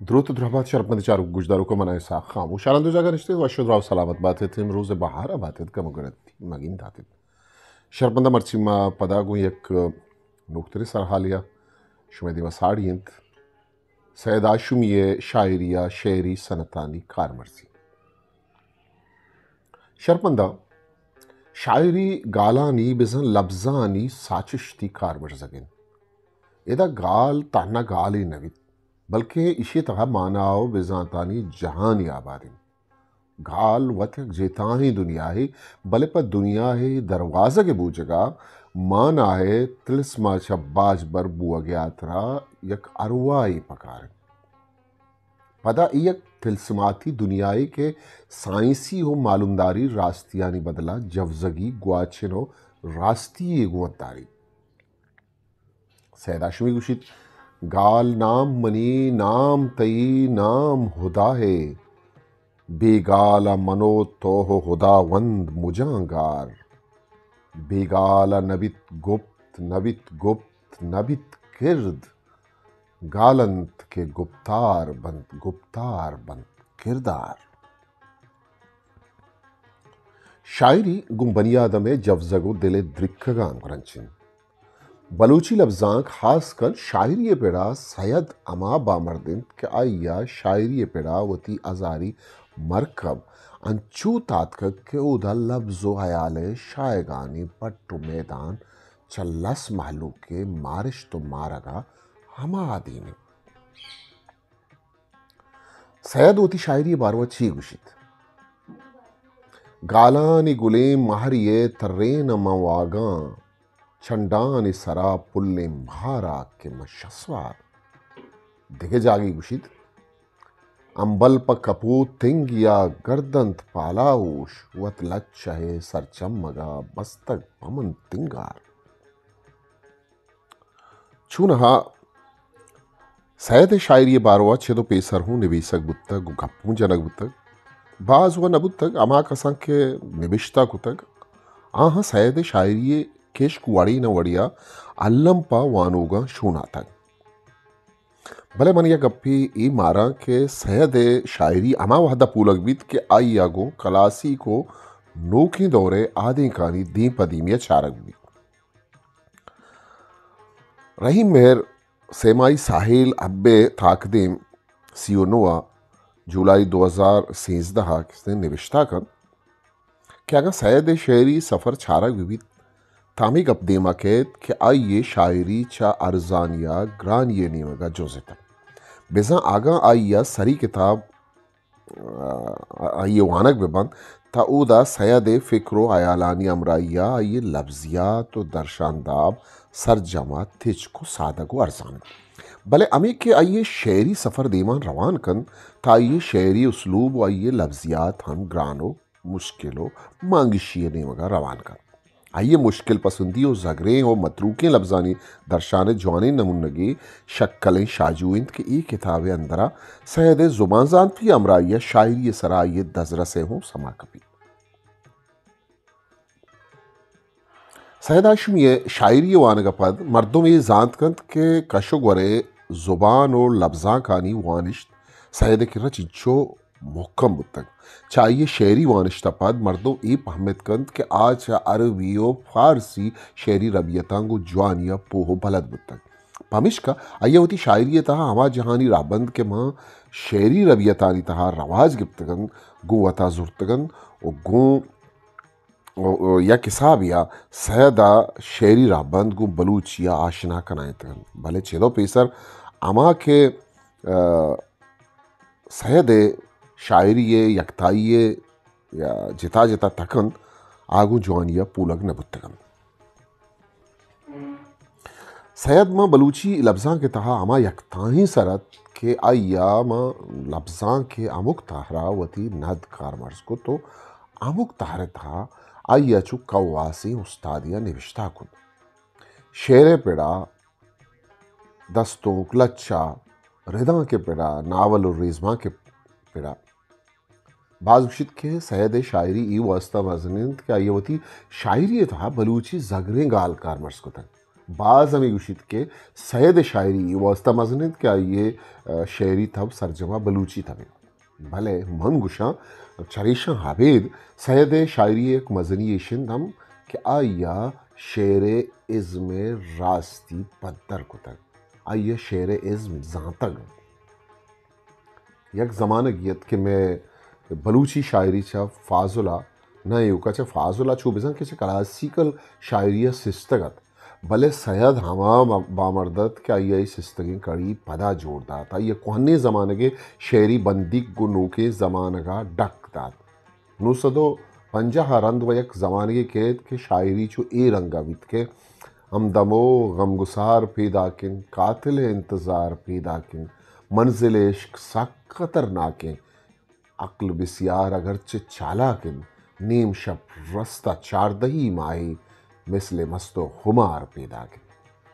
دروت و درہبات شرپمند چاروک گوشداروکاں، من اسحاق خاموش۔ شاراں دو جاگہ نشتگ، وش و دراہ و سلامت باتیت، امروز بہار ء باتیت، کم گڑتی مگین داتیت۔ شرپمند، مرچی ما پدا گوں یک نوکتریں سرحالے ء شمئے دیما ساڑی انت۔ سید ہاشمی ء شاعری ء شعری صنعتانی کارمرزی۔ شرپمنداں، شاعری گالانی بزاں لبزانی ساچشتی کارمرزگ انت۔ ادا گال تہنا گالے نہ بیت، بلکیں ایشی ء تہا مانا و بزانتانی جہانے آباد انت۔ گال وت یک جتائیں دنیاہے، بلے پہ دنیاہے دروازگ ء بوجگا مانائے تلسما چہ باج بر بوگے ہاترا یک ارواہے پکار انت۔ پدا اے یک تلسماتی دنیاہے کہ سائنسی و معلومداری راستیانی بدلا جوزگی گواچن و راستی یے گوں وت داریت۔ سید ہاشمی گوشیت، گال نام منی، نام تئی، نام ہدا ہے۔ بے گال ء من و تو و ہداوند مجاں گار۔ بے گال ء نہ بیت گپت، نہ بیت گپت، نہ بیت کرد۔ گال انت کہ گپتار بنت، گپتار بنت کردار۔ شاعری گوں بنی آدم ء جوزگ و دل ء درکگ ء ہمگرنچ انت۔ بلوچی لبزانک، خاص کن شاعری ء پڑا سید ہما بامرد انت کہ آئی ء شاعری ء پڑا وتی ہزاری مرکب انچو تاتکگ کہ اودا لبز و ہیال ء شاہگانی پٹ و میدان چہ لس مہلوک ء مارشت و مارگ ء ہما دیم انت۔ سید وتی شاعری ء باروا چی گوشیت؟ گالانی گلیں مہری ء ترین ء من واگاں، چنڈانی سرا پلیں مہارا کہ من شسوار۔ دگہ جاگے گوشیت، امبل پہ کپو تنگیا گردنت پالاوش، وت لچہ ء سرچمگا بستگ پہ من تنگار۔ چونہا سید ء شاعری ء باروا چد و پیسر ہوں نبیسگ بوتگ و گپ ہوں جنگ بوتگ۔ باز و نہ بوتگ، ہما کساں کہ نبشتہ کتگ، آہاں سید ء شاعری ء کشک وڑے نہ وڑیا الم پہ وانوگاں شوناتگ۔ بلے من یک گپے اے ماراں کہ سید ء شاعری ہما وہدا پولگ بیت کہ آئی ء گوں کلاسیک و نوکیں دور ء آدینکانی دیم پہ دیمی ء چارگ بیت۔ رحیم مہر سیمائی ساحل حب ء تاکدیم سی و نو ء جولائی دو ہزار سیزدہ ء کسے نبشتہ کنت کہ اگاں سید ء شعری سفر چارگ بہ بیت، تہ ہمے گپ دیما کیت کہ آئی ء شاعری چہ ارزانی ء گرانی ء نیمگ ء جنزتگ۔ بزاں اگاں آئی ء سری کتاب آئی ء وانگ بہ بنت، تہ اودا سید ء فکر و ہیالانی ہمراہی ء آئی ء لبزیات و درشانداب سرجم ء تچک و سادگ و ارزان انت۔ بلے ہمے کہ آئی ء شعری سفر دیما روان کنت، تہ آئی ء شعری اسلوب و آئی ء لبزیات ہم گران و مشکل و مانگشی ء نیمگ ء روان کنت۔ آئی ء مشکل پسندی و زگریں و متروکیں لبزانی درشان ء جوانیں نمونگے شکلیں شاجو انت کہ اے کتاب ء اندرا سید ء زبان زانتی ء ہمراہی ء شاعری ء سرا آئی ء دزرس ء ہوں سما کپیت۔ سید ہاشمی ء شاعری ء وانگ ء پد مردم اے زانت کنت کہ کش و گور ء زبان و لبزانکانی وانشت سید ء کرا چنچو مھکم بوتگ۔ چہ آئی ء شعری وانشت ء پد مردم اے پہمت کنت کہ آ چہ عربی و فارسی شعری ربیتاں گوں جوانی ء پوہ و بلد بوتگ۔ پمیشکا آئی ء وتی شاعری ء تہا ہما جہانی رہبند کہ ماں شعری ربیتانی تہا رواج گپتگ انت، گوں وتا زرتگ انت و گوں و، و یک حسابے ء سید ء شعری رہبند گوں بلوچی ء آشنا کنائینتگ انت۔ بلے چدو پیسر ہما کہ، ء، سید ء شاعری ء یکتائی ء یا جتا جتا تک انت، آ گوں جوانی ء پولگ نہ بوتگ انت۔ سید ماں بلوچی لبزانک ء تہا ہما یکتائیں سر ات کہ آئی ء ماں لبزانک ء ہمک تہرا وتی ند کارمرز کت و ہمک تہر ء تہا آئی ء چو کواسیں استادے ء نبشتہ کت۔ شعر ء پڑا، دستونک، لچہ، ردانک ء پڑا، ناول و ریزمانک ء پڑا۔ باز گوشیت کہ سید ء شاعری اے واسطہ مزن انت کہ آئی ء وتی شاعری ء تہا بلوچی زگریں گال کارمرز کتگ۔ باز ہمے گوشیت کہ سید ءِ شاعری اے واسطہ مزن انت کہ آئی ءِ، آ، شعری تب سرجما بلوچی تب انت۔ بلے من گوشاں، چریشاں ابید سید ءِ شاعری ءِ یک مزنی ایش انت ہم کہ آئی ءَ شعر ءِ ازم ءِ راستی پدر کتگ، آئی ءَ شعر ءِ ازم زانتگ۔ یک زمانگے ات کہ مئے بلوچی شاعری چہ فاضل ءَ، نہ ایوکا چہ فاضل ءَ چو بزاں کہ چہ کلاسیکل شاعری ءَ سستگ ات، بلے سید ہما بامرد ات کہ آئی ءَ اے سستگیں کڑی پدا جوڑ دات، آئی ءَ کوہنیں زمانگ ءِ شعری بندیگ گوں نوکیں زمانگ ءَ ڈک دات۔ نو سد ءُ پنجاہ ءَ رند وَ یک زمانگے کئیت کہ شاعری چو اے رنگ ءَ بیت کہ ہمدم ءُ غمگسار پیداک انت، قاتل ءِ انتظار پیداک انت، منزل عشق سک خطرناک انت، عقل بسیار اگرچہ چالاک انت، نیم شپ رستہ چاردہی ماہے مثل مست ءُ خمار پیداک انت۔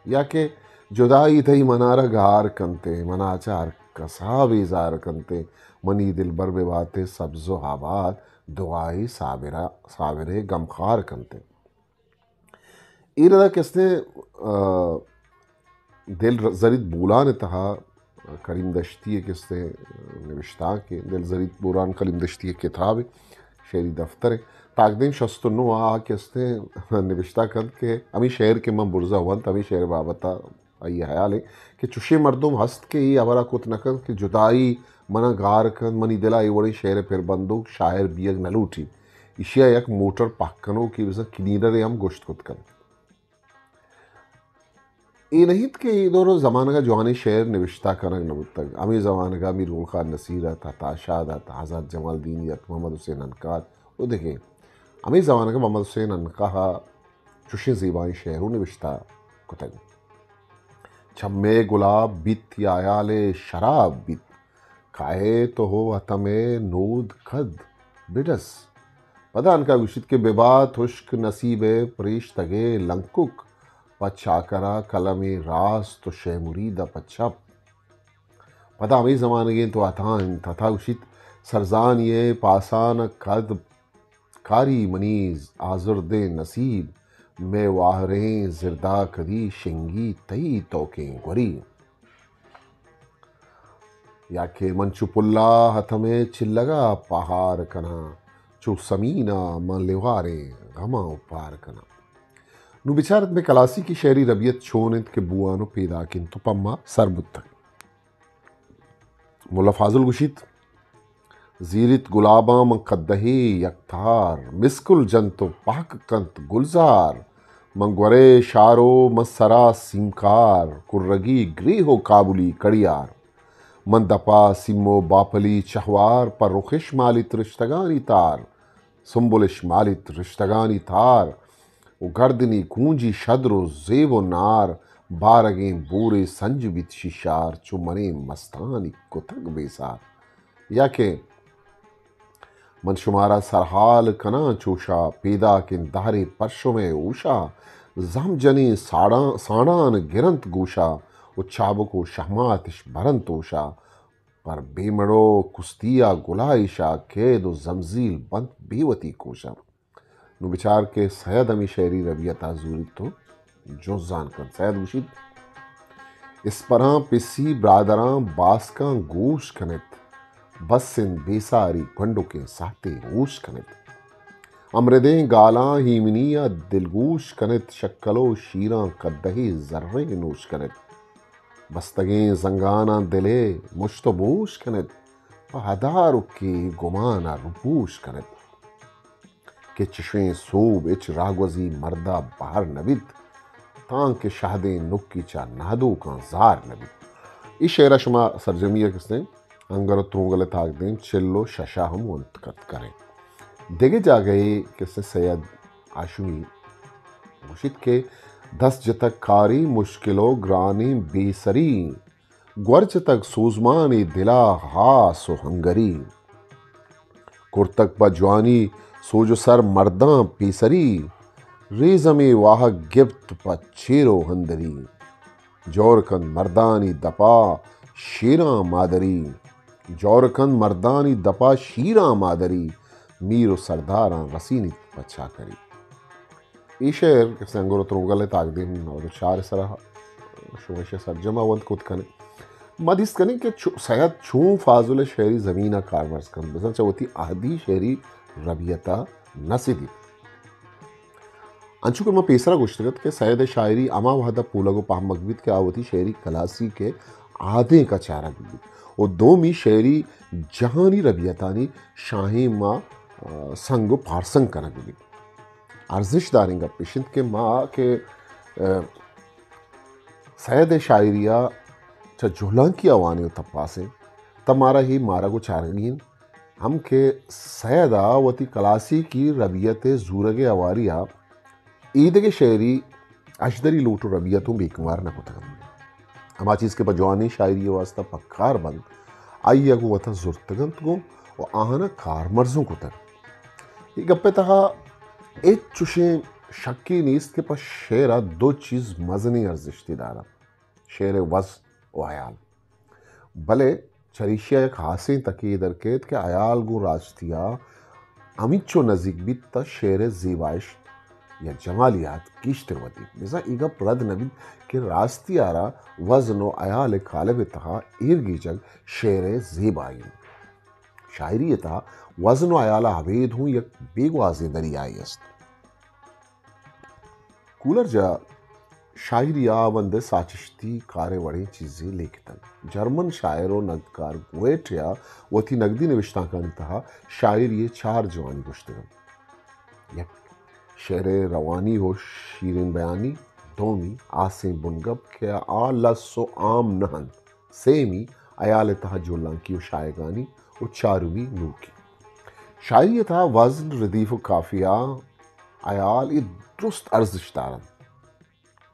یا کہ جدائی تئی منارا گار کنتے، منا چہ ہر کسا بیزار کنتے، منی دلبر بباتے سبز ءُ آباد، دعائے صابرا، صابرے غمخوار کنتے۔ اے ردا کستیں، آ، دل زریت بولان ءِ تہا کریم دشتی ءِ کستیں نبشتانکے، دل زریت بولان کریم دشتی ءِ کتابے، شعری دفترے۔ تاکدیم شست ءُ نو ءَ آ کستیں نبشتہ کنت کہ ہمے شعر کہ من برزا ونت، ہمے شعر ءِ بابت ءَ آئی ءِ ہیال انت کہ چشیں مردم ہست کہ اے ہبر ءَ کت نہ کنت کہ جدائی من ءَ گار کنت، منی دل ءَ اے وڑیں شعر ءِ پر بندوک شاعر بیگ نہ لوٹیت۔ ایشی ءَ یک موٹر پہک کنوکے بزاں کلینرے ہم گوشت کت کنت۔ اے نہ انت کہ اے دور ءُ زمانگ ءَ جوانیں شعر نبشتہ کنگ نہ بوتگ۔ ہمے زمانگ ءَ میر گل خان نصیر ات، عطا شاد ات، آزات جمالدینی ات، محمد حسین عنقا ات ءُ دگہ۔ ہمے زمانگ ءَ محمد حسین عنقا ءَ چشیں زیبائیں شعر ءُ نبشتہ کتگ۔ چمے گلاب بیت یا ہیال ءِ شراب بیت، کائے تو ہو ہتم ءِ نود کد بڈس۔ پدا عنقا گوشیت کہ ببات ہشک نصیب ءِ پریشتگ ءِ لنکک، پہ چاکر ءَ قلمے راست ءُ شے مرید ءَ پہ چپ۔ پدا ہمے زمانگیں تو عطا انت، عطا گوشیت، سرزانی ءِ پاسان ءَ کد کاری منی آزردیں نصیب، مئے واہریں زرداکدی شنگی تئی توکیں گوری۔ یا کہ من چو پلا ہتم ءِ چلگ ءَ پہار کناں، چو سمین ءَ من لیواریں غماں اوپار کناں۔ نوں بچار ات مئے کلاسیکی شعری ربیت چون انت کہ بوان ءُ پیداک انت ءُ پہ ما سر بوتگ۔ ملا فاضل گوشیت، زیریت گلاباں من قدہے یک تار، مسکل جنت ءُ پہک کنت گلزار۔ من گورے شارو، من سرا سیمکار، کرگی گریہ ءُ کابلی کڑیار۔ من دپا سیم ءُ باپلی چہوار، پہ رخش مالیت رشتگانی تار، سنبلش مالیت رشتگانی تار۔ ءُ گردنی کونجی شدر ءُ زیب ءُ نار، بارگیں بورے سنج بیت شیشار، چو منی مستانی کتگ بیسار۔ یا کہ من شمارا سرحال کناں چوشا، پیداک انت دہرے پرشمئے ہوشا، زہم جنیں ساڑان، ساڑان گرنت گوشا، ءُ چابک ءُ شہماتش برنت ہوشا، پر بے مڑو کستی ءَ گلائشا، قید ءُ زمزیل بنت بے وتی کوشا۔ نوں بچار کہ سید ہمے شعری ربیت ءَ زوریت ءُ جنزان کنت۔ سید گوشیت، اسپراں پسی برادراں باسکاں گوش کنت، بس انت بے ساری گونڈکیں ساہتے روش کنت۔ امردیں گالاں ایمنی ءَ دلگوش کنت، شکل ءُ شیراں قدہے زرے نوش کنت۔ بستگیں زنگاناں دلے مشت ءُ بوش کنت، پہ ہدارکے گمان ءَ روپوش کنت۔ کہ چشیں سوب ہچ راہگوزی مردا بہر نہ بیت، تانکہ شہدیں نکی چہ نادوکاں زار نہ بیت۔ اے شعر ءَ شما سرجمی ءَ کستیں انگر ءُ ترونگل ءِ تاکدیم چل ءُ شش ءَ ہم ونت کت کنیں۔ دگہ جاگہے کستیں سید ہاشمی گوشیت کہ دست جتگ کاری مشکل ءُ گرانیں بے سری، گور جتگ سوزمانی دلا ہاس ءُ ہنگری۔ کرتگ پہ جوانی سوج ءُ سر مرداں پیسری، ریزمے واہگ گپت پہ چیر ءُ ہندری۔ جور کنت مردانی دپا شیراں مادری، جور کنت مردانی دپا شیراں مادری، میر ءُ سرداراں رسینیت پہ چاکری۔ اے شعر کہ سنگر و تروگل ءِ تاکدیم نود و چار ءِ سرا شما ایشی ءَ سرجم ءَ ونت کت کن ایں۔ ما دیست کن ایں کہ چو-، سید چون فاضل ءِ شعری زمین ءَ کارمرز کنت، بزاں چہ وتی عہدی شعری ربیت ءَ نہ سدیت۔ انچو کہ ما پیسرا گوشتگ ات کہ سید ءِ شاعری ہما وہد ءَ پولگ و پہمگ بیت کہ آ وتی شعری کلاسیک ءِ آدینک ءَ چارگ بیت و دومی شعری جہانی ربیتانی شاہیم ءَ، آ، سنگ و پارسنگ کنگ بیت۔ ارزشت داریں گپ اش انت کہ ما کہ، آ، سید ءِ شاعری ءَ چہ جہلانکی ءَ وانیں و تپاسیں، تہ مارا اے مارگ و چارگی انت ہم کہ سید ءَ وتی کلاسیکی ربیت ءِ زورگ ءِ ہواری ءَ ایدگہ شعری اشدری لوٹ و ربیت اوں بے کمار نہ کتگ انت۔ ہما چیز کہ پہ جوانیں شاعری ءِ واستہ پکار بنت، آئی ءَ گوں وت ءَ زرتگ انت گوں و آہاں ءَ کارمرز اوں کتگ۔ اے گپ ءِ تہا ہچ چشیں شکے نیست کہ پہ شعر ءَ دو چیز مزنیں ارزشتے دار انت، شعر ءِ وزن و ہیال۔ بلے چریشی ءَ یک ہاسیں تکے در کیت کہ ہیال گوں راستی ءَ ہمینچو نزیک بیت تہ شعر ءِ زیبائشت یا جمالیات گیشتر ودیت۔ بزاں اے گپ رد نہ بیت کہ راستی ءَ را وزن و ہیال ءِ کالب ءِ تہا ایر گیجگ شعر ءِ زیبائی انت۔ شاعری ءِ تہا وزن و ہیال ءَ ابید ہوں یک بے گوازیں دریائے است۔ کولرج ءَ شاعری ءِ ہاوند ءِ ساچشتی کار ءِ وڑیں چیزے لیکتگ۔ جرمن شاعر و نگدکار گوئٹے ءَ وتی نگدی نبشتانکانی تہا شاعری ءِ چار جوانی گوشتگ انت۔ یک، شعر ءِ روانی و شیرین بیانی، دومی، ہاسیں بنگپ کہ آ لس و عام نہ انت، سیمی، ہیال ءِ تہا جہلانکی و شاہگانی، و چارمی، نوکی۔ شاعری ءِ تہا وزن، ردیف و قافیہ، ہیال، اے درست ارزشت دار انت۔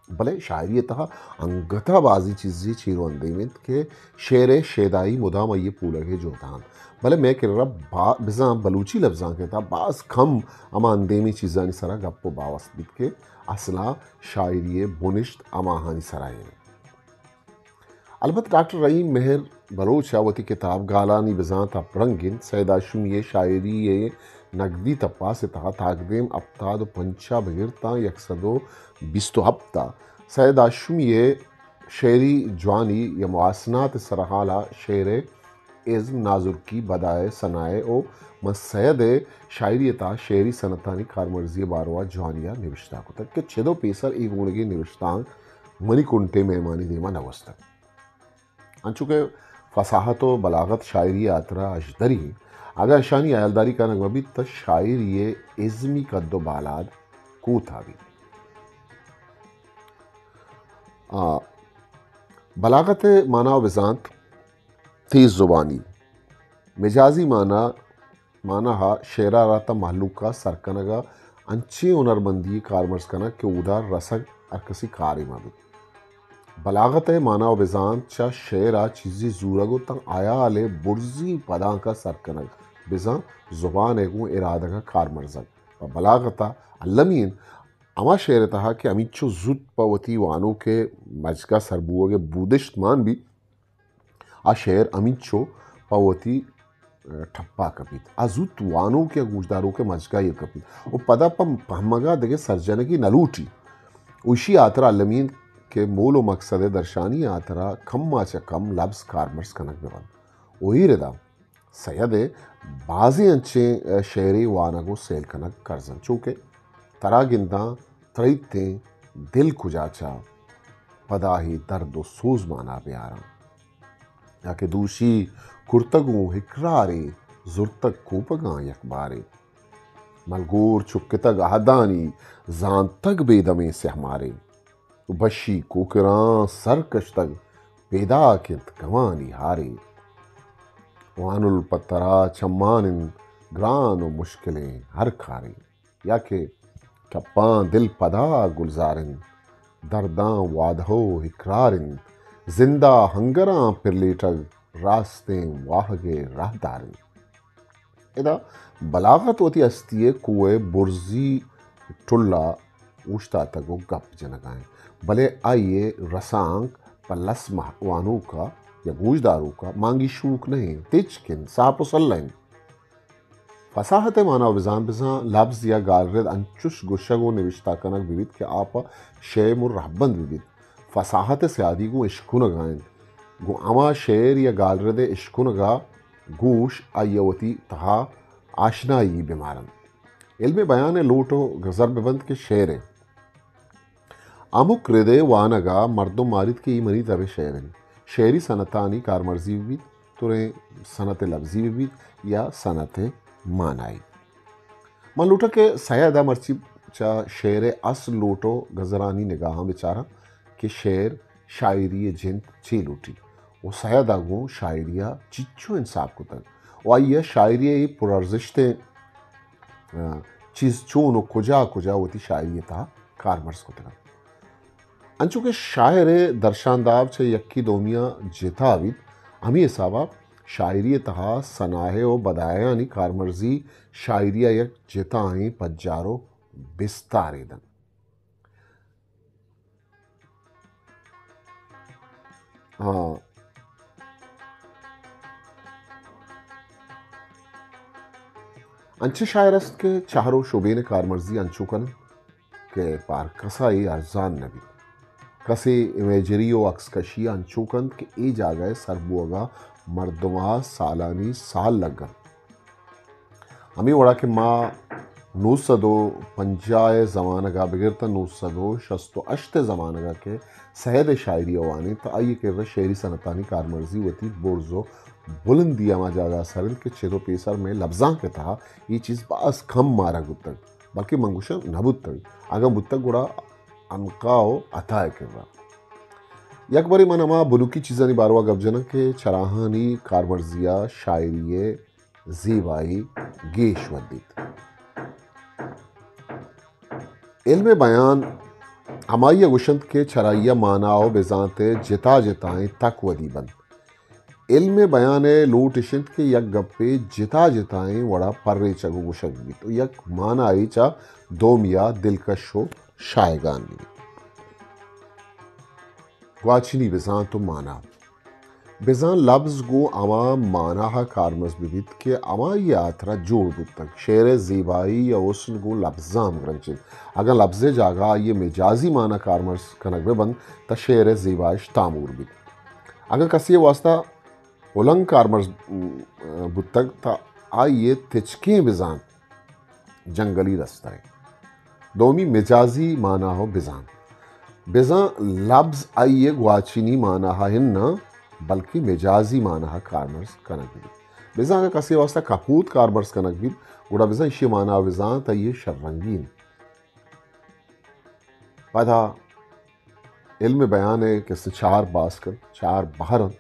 بلے شاعری ءِ تہا انگت ءَ بازیں چیزے چیر و اندیم انت کہ شعر ءِ شیدائی مدام آئی ءِ پولگ ءِ جہد ءَ انت۔ بلے مئے کرا با-، بزاں بلوچی لبزانک ءِ تہا باز کم ہما اندیمیں چیزانی سرا گپ و باوست بیت کہ اصلاً شاعری ءِ بنشت ہماہانی سرا انت۔ البت ڈاکٹر رحیم مہر بلوچ ءَ وتی کتاب گالانی بزانت ہپرنگ انت، سید ہاشمی ءِ شاعری ءِ نگدی تپاس ءِ تہا تاکدیم ہپتاد و پنچ ءَ بگر تاں یک سد و بیست و ہپت ءَ سید ہاشمی ءِ شعری جوانی یا محاسنات ءِ سرحال ءَ شعر ءِ ازم، نازرکی، بدائے، ثنائے و من سید ءِ شاعری ءِ تہا شعری صنعتانی کارمرزی ءِ باروا جوانی ءَ نبشتہ کتگ کہ چد و پیسر اے گونگیں نبشتانک منی کنٹیں مہمانی دیما نہ گوستگ۔ انچو کہ فصاحت و بلاغت شاعری ءِ ہاترا اشدری انت، اگاں اشانی ہیالداری کنگ مہ بیت تہ شاعری ءِ ازمی قد و بالاد کوتاہ بیت۔ آ، بلاغت ءِ مانا و بزانت، تیز زبانی، مجازی مانا، مانا ءَ شعر ءَ را تاں مہلوک ءَ سر کنگ ءَ انچیں ہنرمندی کارمرز کنگ کہ اودا رسگ ہر کسی کارے مہ بیت۔ بلاغت ءِ مانا و بزانت چہ شعر ءَ چیزے زورگ و تاں ہیال ءِ برزی پدانک ءَ سر کنگ، بزاں زبان ءِ گوں ارادگ ءَ کارمرزگ۔ پہ بلاغت ءَ المی انت ہما شعر ءِ تہا کہ ہمینچو زوت پہ وتی وانوک ءِ مجگ ءَ سر بوگ ءِ بودشت مان بیت، آ شعر ہمینچو پہ وتی، ء، ٹپا کپیت۔ آ زوت وانوک یا گوشداروک ء مجگا ایر کپیت و پدا پہ پہمگا دگہ سرجنگے نہ لوٹیت۔ و ایشی ہاترا المی انت کہ مول و مقصد ء درشانی ء ہاترا کم ء چہ کم لبز کارمرز کنگ بہ بنت۔ و اے ردا سید ء بازیں انچیں، ء، شعرے وانگ و سیل کنگ کرز انت، چو کہ ترا گنداں تریتیں دل کجا چہ پدا ہے درد و سوز مانا بیاراں۔ یا کہ دوشی کرتگ اوں اقرارے، زرتگ کوپگاں یک بارے۔ ملگور چکتگ عہدانی، زانتگ بے دمیں سیہمارے۔ بشی کوکراں سر کشتگ، پیداک انت گمانی ہارے۔ وانل پہ ترا چمان انت گران و مشکلیں ہر کارے۔ یا کہ ٹپاں دل پدا گلزار انت، درداں وعدہ و اقرار انت، زندا ہنگراں پرلیٹگ راستیں واہگ ء راہدار انت۔ ادا بلاغت وتی ہستی ء کوہ ء برزی ٹل ء اوشتاتگ و گپ جنگا انت، بلے آئی ء رسانک پہ لس مہ-، وانوک ء یا گوشداروک ء مانگی شوک نہ انت، تچک انت، ساپ و سلہ انت۔ فصاحت ءِ مانا بزان بزان لبز یا گالرد انچش گوشگ و نبشتہ کنگ بہ بیت کہ آ پہ شئیم و رہبند بہ بیت۔ فصاحت ءِ سیادی گوں اشکنگ ءَ انت۔ گوں ہما شئیر یا گالرد ءِ اشکنگ ءَ گوش آئی ءَ وتی تہا آشنائی بہ مارنت۔ علم بیان ءِ لوٹ و گزر بہ بنت کہ شئیر ءِ ہمک رد ءِ وانگ ءَ مردم ماریت کہ اے منی تب ءِ شئیر انت۔ شئیری صنعتانی کارمرزی بہ بیت، تریں صنعت لبزی بہ بیت یا صنعت مانائی۔ من لوٹاں کہ سید ءَ مرچی چہ شئیر ءِ اصل لوٹ و گزرانی نگاہاں بچاراں کہ شئیر شاعری ءِ جند چے لوٹی و سید ءَ گوں شاعری ءَ چچو انساپ کتگ و آئی ءَ شاعری ءِ اے پرارزشتیں، آ، چیز چون و کجا کجا وتی شاعری ءِ تہا کارمرز کتگ انت۔ انچو کہ شاعر ءِ درشانداب چہ یکے دومی ءَ جتا بیت، ہمے حساب ءَ شاعری ءِ تہا صنائع و بدائعانی کارمرزی شاعری ءَ یک جتائیں پجار و بستارے دنت۔ ہاں۔ انچیں شاعر است کہ چہر و شبین ءِ کارمرزی انچو کننت کہ پہ ہر کس ءَ اے ارزان نہ بیت۔ کسے امیجری و عکس کشی ءَ انچو کنت کہ اے جاگہ ءِ سر بوگ ءَ مردم ءَ سالانی سال لگ انت۔ ہمے وڑا کہ ما نو سد و پنجاہ ءِ زمانگ ءَ بگر تاں نو سد و شست و ہشت ءِ زمانگ ءَ کہ سید ءِ شاعری ءَ وانیں تہ آئی ءِ کرا شعری صنعتانی کارمرزی وتی برز و بلندی ہما جاگہ ءَ سر انت کہ چد و پیسر مئے لبزانک ءِ تہا اے چیز باز کم مارگ بوتگ، بلکہ من گوشاں نہ بوتگ۔ اگاں بوتگ گڑا عنقا و عطا ءِ کرا۔ یک برے من ہما بنکی چیزانی باروا گپ جناں کہ چراہانی کارمرزی ءَ شاعری ءِ زیبائی گیش ودیت۔ علم بیان ہمائی ءَ گوشنت کہ چرائی ءَ مانا و بزانت ءِ جتا جتائیں تک ودی بنت۔ علم بیان ءِ لوٹ اش انت کہ یک گپے جتا جتائیں وڑا پریچگ و گوشگ بیت و یک مانائے چہ دومی ءَ دلکش و شایگان بیت۔ گواچنی بزانت و مانا۔ بزاں لبز گوں ہما مانا ءَ کارمرز بہ بیت کہ ہمائی ءِ ہاترا جوڑ بوتگ۔ شعر ءِ زیبائی یا حسن گوں لبزاں ہمگرنچ انت۔ اگاں لبز ءِ جاگہ ءَ آئی ءِ مجازی مانا کارمرز کنگ بہ بنت، تہ شعر ءِ زیبائش تامور بیت۔ اگاں کسے ءِ واستہ پلنگ کارمرز، م، بوتگ، تہ آئی ءِ تچکیں بزانت جنگلی رسترے۔ دومی مجازی مانا و بزانت۔ بزاں لبز آئی ءِ گواچنی مانا ءَ اناں، بلکہ مجازی مانا ءَ کارمرز کنگ بیت۔ بزاں اگاں کسے ءِ واستہ کپوت کارمرز کنگ بیت، گڑا بزاں ایشی ءِ مانا و بزانت آئی ءِ شررنگی انت۔ پدا علم بیان ءِ کسے چار باسک انت، چار بہر انت۔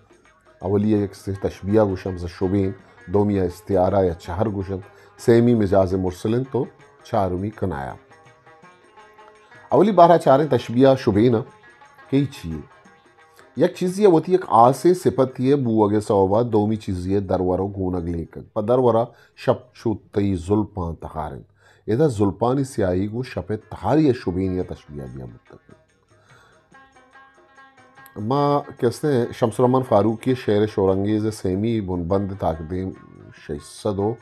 اولی ءَ یک کسے تشبیہ گوشنت، بزاں شبین، دومی ءَ استعارہ یا چہر گوشنت، سیمی مجاز مرسل انت و چارمی کنایہ۔ اولی بہر ءَ چاریں تشبیہ شبین ءَ کہ اے چی یے؟ یک چیزے ءَ وتی یک ہاسیں صفتے ءِ بوگ ءِ سوب ءَ دومی چیزے ءِ درور و گونگ لیکگ۔ پہ درور ءَ شپ چو تئی زلپاں تہار انت۔ ادا زلپانی سیاہی گوں شپ ءِ تہاری ءِ شبین ءَ تشبیہ دیگ بوتگ۔ ما کہ استیں شمس الرحمن فاروقی ءِ شعر شورانگیز ءِ سیمی بنبند تاکدیم شش سد و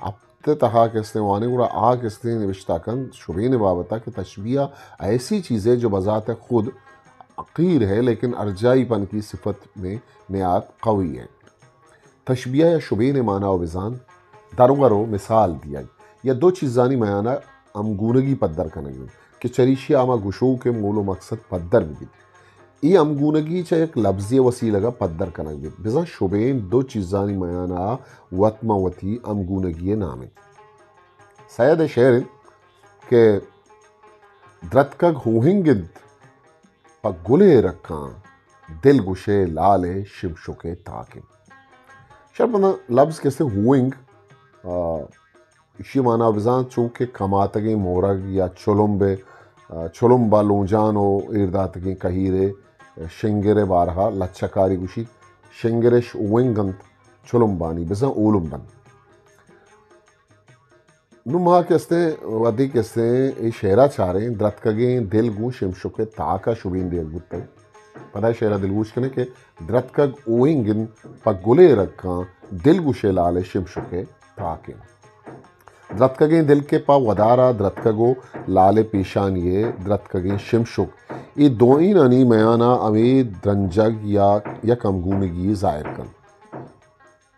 ہپت ءِ تہا کہ استیں وانیں گڑا آ کہ استیں نبشتہ کنت شبین ءِ بابت ءَ کہ تشبیہ ایسی چیز ہے جو بذات خود حقیر ہے لیکن ارجائی پن کی صفت میں نہایت قوی ہے۔ تشبیہ یا شبین ءِ مانا و بزانت، درور و مثال دیگ یا دو چیزانی میان ءَ ہمگونگی پدر کنگ انت کہ چریشی ءَ ہما گشوک ءِ مول و مقصد پدر بہ بیت۔ اے ہمگونگی چہ یک لبزے ءِ وسیلگ ءَ پدر کنگ بیت۔ بزاں شبین دو چیزانی میان ءَ وت ماں وتی ہمگونگی ءِ نام انت۔ سید ءِ شعر انت کہ درتکگ ہوہنگ انت پہ گل ءِ رکاں، دل گوشئے لال ءِ شمشک ءِ تاک انت۔ شر بنداں لبز کہ استیں ہوہنگ، آ، ایشی ءِ مانا بزانت چو کہ کماتگیں مورگ یا چلمب ءِ، آ، چلمب ءَ لونجان و ایر داتگیں کہیر ءِ شنگر ءِ بارہ ءَ لچہ کاری گوشیت۔ شنگر اش ہوہنگ انت چلمبانی، بزاں اولمب انت۔ نوں ما کہ استیں، وھدے کہ استیں اے شعر ءَ چاریں، درتکگیں دل گوں شمشک ءِ تاک ءَ شبین دیگ بوتگ۔ پدا اے شعر ءَ دلگوش کنیں کہ درتکگ ہوہنگ انت پہ گل ءِ رکاں، دل گوشئے لال ءِ شمشک ءِ تاک انت۔ درتکگیں دل کہ پہ ودار ءَ درتکگ ءُ لال ءِ پیشانی ءَ درتکگیں شمشک، اے دوئینانی میان ءَ ہمے درنجگ یا یک ہمگونگی ظاہر کنت۔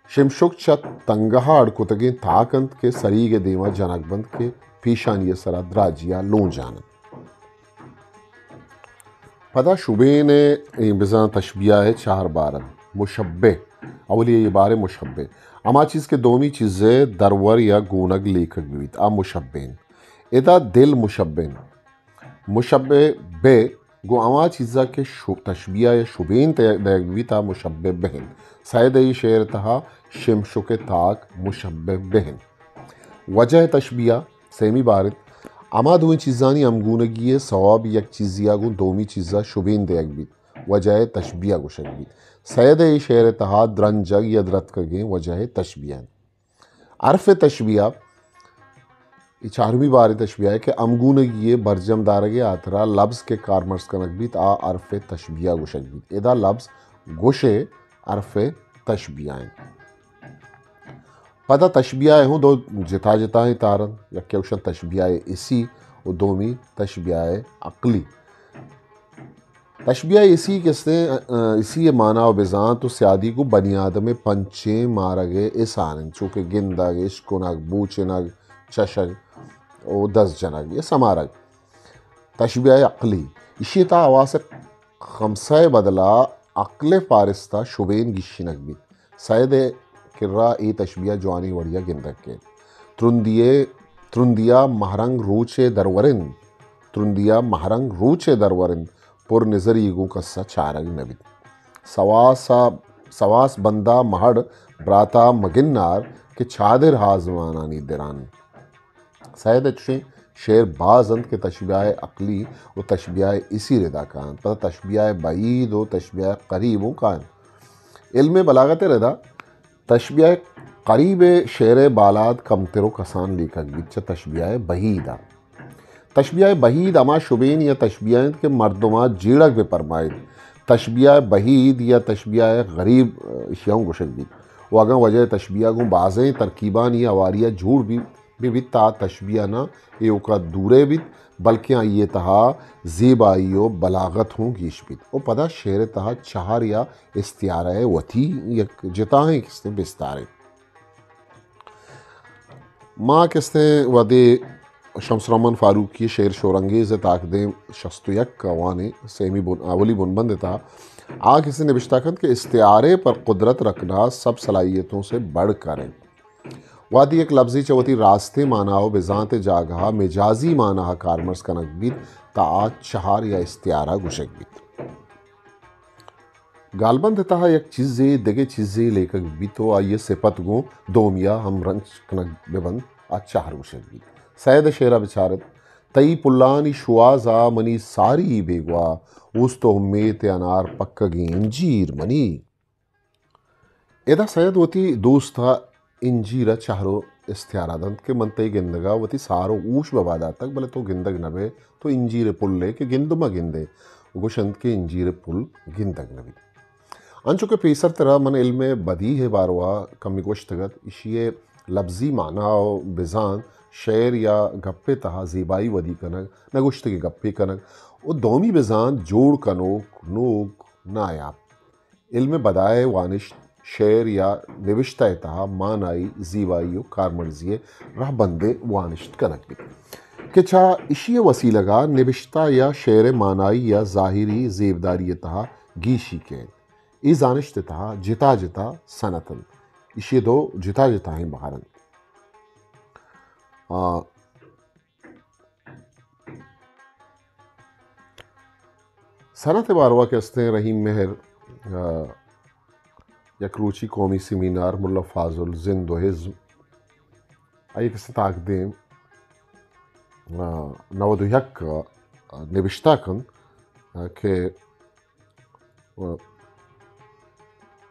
شمشک چہ تنگہ ءَ اڑ کتگیں تاک انت کہ سریگ ءِ دیم ءَ جنگ بنت کہ پیشانی ءِ سرا دراجی ءَ لونجان انت۔ پدا شبین ءِ اے بزاں تشبیہ ءِ چار بار انت۔ مشبہ، اولی ءِ بار مشبہ، ہما چیز کہ دومی چیز ءِ درور یا گونگ لیکگ بہ بیت، آ مشبہ انت۔ ادا دل مشبہ انت۔ مشبہ بہ گوں ہما چیزا کہ شو-، تشبیہ ءِ شبین تے-، دئیگ بیت، آ مشبہ بہ انت۔ سید ءِ اے شعر ءِ تہا شمشک ءِ تاک مشبہ بہ انت۔ وجہ تشبیہ سیمی بار انت۔ ہما دوئیں چیزانی ہمگونگی ءِ سوب یک چیزے ءَ گوں دومی چیز ءَ شبین دئیگ بیت، وجہ تشبیہ گوشگ بیت۔ سید ءِ اے شعر ءِ تہا درنجگ یا درتکگیں وجہ تشبیہ انت۔ حرف تشبیہ، اے چارمی باریں تشبیہ ءِ کہ ہمگونگی ءِ برجم دارگ ءِ ہاترا لبز کہ کارمرز کنگ بیت، آ حرف تشبیہ گوشگ بیت۔ ادا لبز گوش ءِ حرف تشبیہ انت۔ پدا تشبیہ ءِ ہوں دو جتا جتائیں تار انت، یکے گوشن تشبیہ حسی ءُ دومی تشبیہ عقلی۔ تشبیہ حسی کہ استیں، آ، حسی ءِ مانا ءُ بزانت ءُ سیادی گوں بنی آدم ءِ پنچیں مارگ ءِ حسان انت، چو کہ گندگ، اشکنگ، بوچنگ، چشگ ءُ دست جنگ یا سمارگ۔ تشبیہ عقلی، ایشی ءِ تہا حواس خمسہ ءِ بدلا عقل ءِ فہرست ءَ شبین گیشینگ بیت۔ سید ءِ کرا اے تشبیہ جوانیں وڑیا گندگ کیت۔ ترندی ءِ، ترندیا مہرنگ روچ ءِ درورند، ترندیا مہرنگ روچ ءِ درورند، پر نظری گوں کس ءَ چارگ نہ بیت۔ سواس ءَ، سواس بندا مہڑ براتا مگنار کہ چادر آزمانانی دران۔ سید ءِ چشیں شعر باز انت کہ تشبیہ عقلی ءُ تشبیہ حسی ردا کاینت، پدا تشبیہ بعید ءُ تشبیہ قریب اوں کاینت۔ علم بلاغت ءِ ردا تشبیہ قریب ءِ شعر ءِ بالاد کمتر ءُ کسان لیکگ بیت چہ تشبیہ بعید ءَ۔ تشبیہ بعید ہما شبین یا تشبیہ انت کہ مردم ءَ جیڑگ بہ پرمائیت۔ تشبیہ بعید یا تشبیہ غریب، اشی ءَ ہوں گوشگ بیت۔ ءُ اگاں وجہ تشبیہ گوں بازیں ترکیبانی ہواری ءَ جوڑ بی، بہ بیت، تہ آ تشبیہ نہ ایوکا دورے بیت، بلکیں آئی ءِ تہا زیبائی ءُ بلاغت ہوں گیش بیت۔ ءُ پدا شعر ءِ تہا چہر یا استعارہ ءِ وتی یک جتائیں کستیں بستارے۔ ما کستیں وھدے شمس الرحمن فاروقی ءِ شعر شورانگیز ءِ تاکدیم شست ءُ یک ءَ وانیں، سیمی بن-، اولی بنبند ءِ تہا آ کستیں نبشتہ کنت کہ استعارے پر قدرت رکھنا سب صلاحیتوں سے بڑھ کر ہے۔ وہدے یک لبزے چہ وتی راستیں مانا ءُ بزانت ءِ جاگہ ءَ مجازی مانا ءَ کارمرز کنگ بیت، تہ آ چہر یا استعارہ گوشگ بیت۔ گالبند ءِ تہا یک چیزے، دگہ چیزے لیکگ بیت ءُ آئی ءِ سپت گوں دومی ءَ ہمرنچ کنگ بہ بنت، آ چہر گوشگ بیت۔ سید ءِ شعر ءَ بچار ات، تئی پلانی شوہاز ءَ منی ساری بیگواہ، اوست ءُ امیت ءِ انار پکگیں انجیر منی۔ ادا سید وتی دوست ءَ انجیر ءِ چہر ءُ استعارہ دنت کہ من تئی گندگ ءَ وتی سار ءُ ہوش ببا داتگ، بلے تو گندگ نہ بئے، تو انجیر ءِ پل ئے کہ گند مہ گندئے۔ گوش انت کہ انجیر ءِ پل گندگ نہ بیت۔ انچو کہ پیسر ترا من علم بدیع ءِ باروا کمے گوشتگ ات، ایشی ءِ لبزی مانا ءُ بزانت، شعر یا گپ ءِ تہا زیبائی ودی کنگ، نہ گوشتگیں گپے کنگ ءُ دومی بزانت جوڑ کنوک نوک نایاب۔ علم بدائے وانشت شعر یا نبشتہ ءِ تہا مانائی زیبائی ءُ کارمرزی ءِ رہبندے وانشت کنگ بیت کہ چہ ایشی ءِ وسیلگ ءَ نبشتہ یا شعر ءِ مانائی یا ظاہری زیبداری ءِ تہا گیشی کئیت۔ اے زانشت ءِ تہا جتا جتا صنعت انت۔ ایشی ءِ دو جتا جتائیں بہر انت۔ آ، صنعت ءِ باروا کہ استیں رحیم مہر، آ، یک روچی قومی سیمینار ملا فاضل زند ءُ ازم، آئی ءِ کہ استیں تاکدیم، آ، نود ءُ یک ءَ نبشتہ کنت، آ، کہ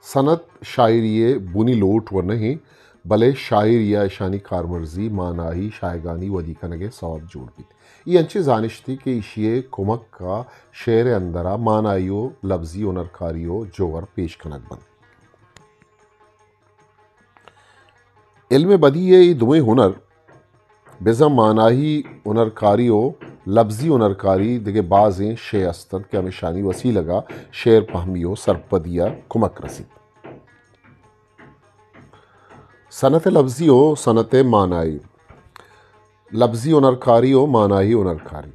صنعت شاعری ءِ بنی لوٹ ءُ نہ انت، بلے شاعری ءَ اشانی کارمرزی، مانائی، شاہگانی ودی کنگ ءِ سوب جوڑ بیت۔ اے انچیں زانشتے کہ ایشی ءِ کمک ءَ شعر ءِ اندر ءَ مانائی ءُ لبزی ہنرکاری ءُ جوہر پیش کنگ بنت۔ علم بدیع ءِ اے دوئیں ہنر، بزاں مانائی ہنرکاری و لبزی ہنرکاری دگہ بازیں شے است انت کہ ہمیشانی وسیلگ ءَ شعر پہمی و سرپدی ءَ کمک رسیت۔ صنعت لبزی و صنعت مانائی۔ لبزی ہنرکاری و مانائی ہنرکاری۔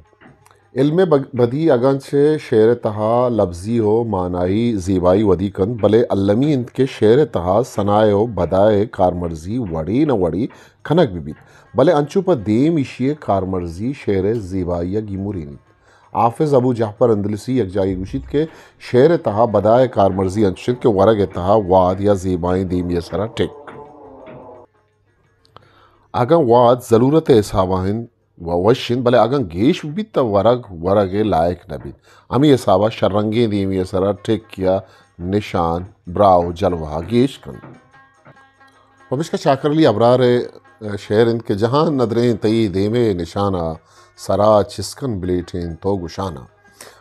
علم بگ-، بدیع اگاں چہ شعر ءِ تہا لبزی و مانائی زیبائی ودی کنت، بلے المی انت کہ شعر ءِ تہا ثنائے و بدائے کارمرزی وڑے نہ وڑے کنگ بہ بیت، بلے انچو پہ دیم ایشی ءِ کارمرزی شعر ءِ زیبائی ءَ گیمرینیت۔ حافظ ابو جعفر اندلسی یک جاہے گوشیت کہ شعر ءِ تہا بدائے کارمرزی انچش انت کہ ورگ ءِ تہا واد یا زیبائیں دیمی ءِ سرا ٹک۔ اگاں واد ضلورت ءِ حساب ءَ انت و وش انت، بلے اگاں گیش بیت تہ ورگ ورگ ءِ لائق نہ بیت۔ ہمے حساب ءَ شررنگیں دیمی ءِ سرا ٹک یا نشان براہ و جلوہ ءَ گیش کنت۔ پمیشکا چاکر علی ابرار ءِ شعر انت کہ جہان ندریں تئی دیم ءِ نشان ءَ، سرا چست کن بلیٹیں تو گشان ءَ۔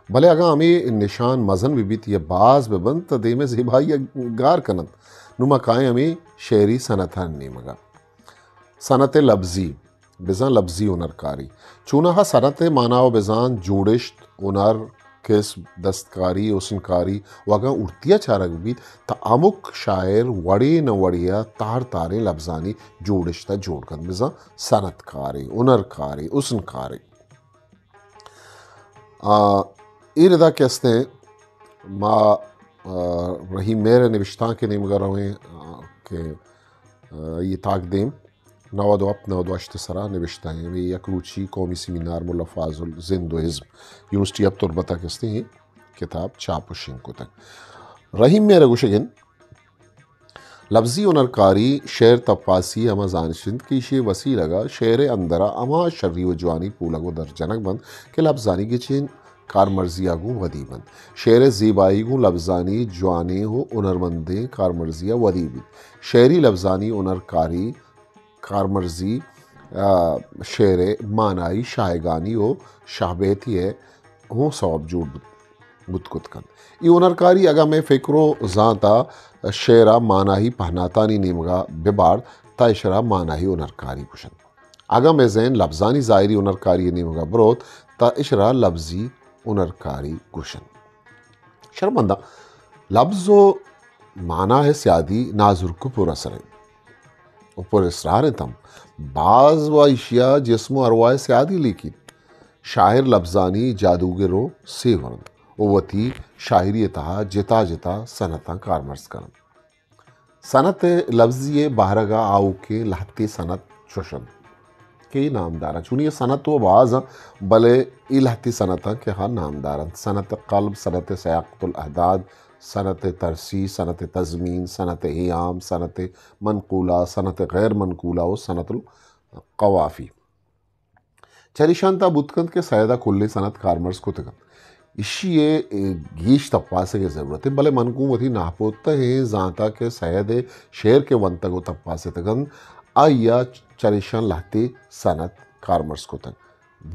بلے اگاں ہمے نشان مزن بہ بیت یا باز بہ بنت تہ دیم ءِ زیبائی ءَ گار کننت۔ نوں ما کائیں ہمے شعری صنعتانی نیمگ ءَ۔ صنعت لبزی، بزاں لبزی ہنرکاری۔ چوناہا صنعت ءِ مانا و بزاں جوڑشت، ہنر، کسب، دستکاری، حسنکاری و اگاں ہورتی ءَ چارگ بہ بیت تہ ہمک شاعر وڑے نہ وڑے ءَ تہر تہریں لبزانی جوڑشت ءَ جوڑ کنت، بزاں صنعتکارے، ہنرکارے، حسنکارے۔ آ، اے ردا کہ استیں ما، آ، رحیم مہر ءِ نبشتانک ءِ نیمگ ءَ رویں، آ، کہ، آ، اے تاکدیم نود و ہپت نود و ہشت ءِ سرا نبشتہ ایں۔ ہمے یک روچی قومی سیمینار ملا فاضل زند و ازم، یونیورسٹی آف تربت ءَ کہ استیں اے کتاب چاپ و شنگ کتگ۔ رحیم مہر ءِ گوشگ انت، لبزی ہنرکاری شعر تپاسی ءِ ہما زانش انت کہ ایشی ءِ وسیلگ ءَ شعر ءِ اندر ءَ ہما شری و جوانی پولگ و در جنگ بنت کہ لبزانی گچین کارمرزی ءَ گوں ودی بنت۔ شعر ءِ زیبائی گوں لبزانی جوانیں و ہنرمندیں کارمرزی ءَ ودی بیت۔ شعری لبزانی ہنرکاری کارمرزی، آ، شعر ءِ مانائی شاہگانی و شاہبیتی ءِ ہوں سوب جوڑ بوت، بوت کت کنت۔ اے ہنرکاری اگاں مئے فکر و زانت ءَ شعر ءَ مانائی پہناتانی نیمگ ءَ بہ بارت تہ اشرا مانائی ہنرکاری گوشنت۔ اگاں مئے ذہن لبزانی ظاہری ہنرکاری ءِ نیمگ ءَ بروت تہ اشرا لبزی ہنرکاری گوشنت۔ شرمندہ، لبز و مانا ءِ سیادی نازرک و پر اثر انت و پر اسرار انت ہم۔ باز و ایشی ءَ جسم و ارواہ ءِ سیادی لیکیت۔ شاعر لبزانی جادوگر و سیہور انت و وتی شاعری ءِ تہا جتا جتا صنعتاں کارمرز کننت۔ صنعت لبزی ءِ بہرگ ءَ آؤکیں لہتے صنعت چش انت کہ اے نامدار انت۔ چونی ءَ صنعت و باز انت، بلے اے لہتے صنعت انت کہ ہا نامدار انت۔ صنعت قلب، صنعت سیاقۃ الاحداد، صنعت ترسی، صنعت تضمین، صنعت ایام، صنعت منقولہ، صنعت غیر منقولہ و صنعت القوافی۔ چریشان تہا بوت کنت کہ سید ءَ کلیں صنعت کارمرز کتگ انت۔ ایشی ءِ گیش تپاسگ ءِ ضرورت انت، بلے من گوں وتی ناپوتہیں زانت ءَ کہ سید ءِ شعر کہ ونتگ و تپاستگ انت، آئی ءَ چریشان لہتے صنعت کارمرز کتگ۔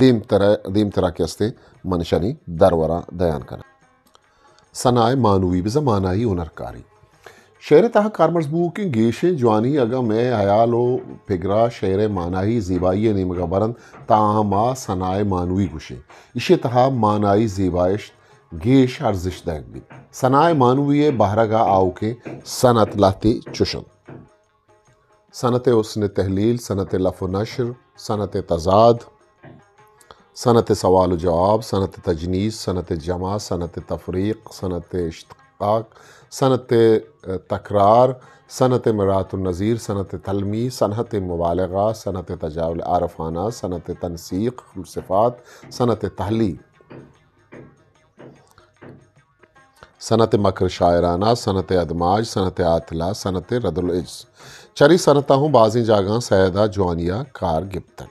دیمتر ءَ، دیمتر ءَ کہ استیں من اشانی درور ءَ دیان کناں۔ ثنائے مانوی بزاں مانائی ہنرکاری۔ شعر ءِ تہا کارمرز بوؤکیں گیشیں جوانی اگاں مئے ہیال و پگر ءَ شعر ءِ مانائی زیبائی ءِ نیمگ ءَ برنت، تہ آہاں ما ثنائے مانوی گوشیں۔ ایشی ءِ تہا مانائی زیبائشت گیش ارزشت دئیگ بیت۔ ثنائے مانوی ءِ بہرگ ءَ آؤکیں صنعت لہتے چش انت۔ صنعت حسن تحلیل، صنعت لف و نشر، صنعت تضاد، صنعت سوال و جواب، صنعت تجنیس، صنعت جمع، صنعت تفریق، صنعت اشتقاق، صنعت، اه، تکرار، صنعت مرات النظیر، صنعت تلمیح، صنعت مبالغہ، صنعت تجاہل عارفانہ، صنعت تنسیق الصفات، صنعت تحلیل۔ صنعت مکر شاعرانہ، صنعت ادماج، صنعت عاطلہ، صنعت رد العجز۔ چرے صنعتاں ہوں بازیں جاگہاں سید ءَ جوانی ءَ کار گپتگ۔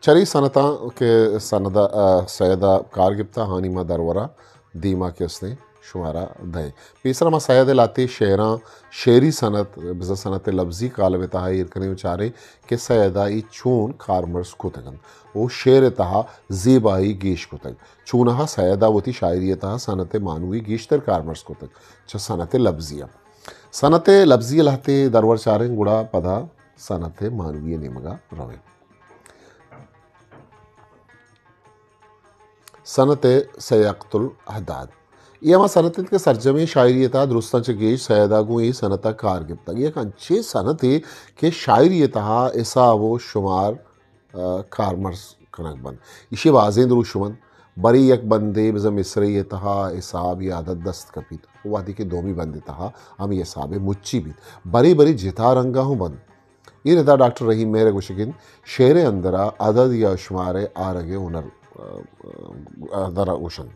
چرے صنعتاں کہ سند ءَ، سید ءَ کار گپتہ، آہانی ما درور ءَ دیما کہ استیں شمارا دئیں۔ پیسرا ما سید ءِ لہتے شعراں، شعری صنعت، بزاں صنعت لبزی کالم ءِ تہا ایر کنیں و چاریں کہ سید ءَ اے چون کارمرز کتگ انت و شعر ءِ تہا زیبائی گیش کتگ۔ چوناہا سید ءَ وتی شاعری ءِ تہا صنعت معنوی گیشتر کارمرز کتگ چہ صنعت لبزی ءَ۔ صنعت لبزی ءِ لہتے درور چاریں گڑا پدا صنعت معنوی ءِ نیمگ ءَ رویں۔ صنعت سیاقۃ الاعداد۔ اے ہما صنعت انت کہ سرجمیں شاعری ءِ تہا درستاں چہ گیش سید ءَ گوں اے صنعت ءَ کار گپتگ۔ یک انچیں صنعتے کہ شاعری ءِ تہا حساب و شمار، آ، کارمرز کنگ بنت۔ ایشی ءِ بازیں دروشم انت۔ برے یک بندے بزاں مصرعے ءِ تہا حساب یا عدد دست کپیت، وہدے کہ دومی بندے ءِ تہا ہمے حساب ءِ مچی بیت، برے برے جتا رنگا ہوں بنت۔ اے ردا ڈاکٹر رحیم مہر ءِ گوشگ انت، شعر ءِ اندرا عدد یا شمار ءِ آرگ ءِ ہنر، آ، آ، درا گوشنت۔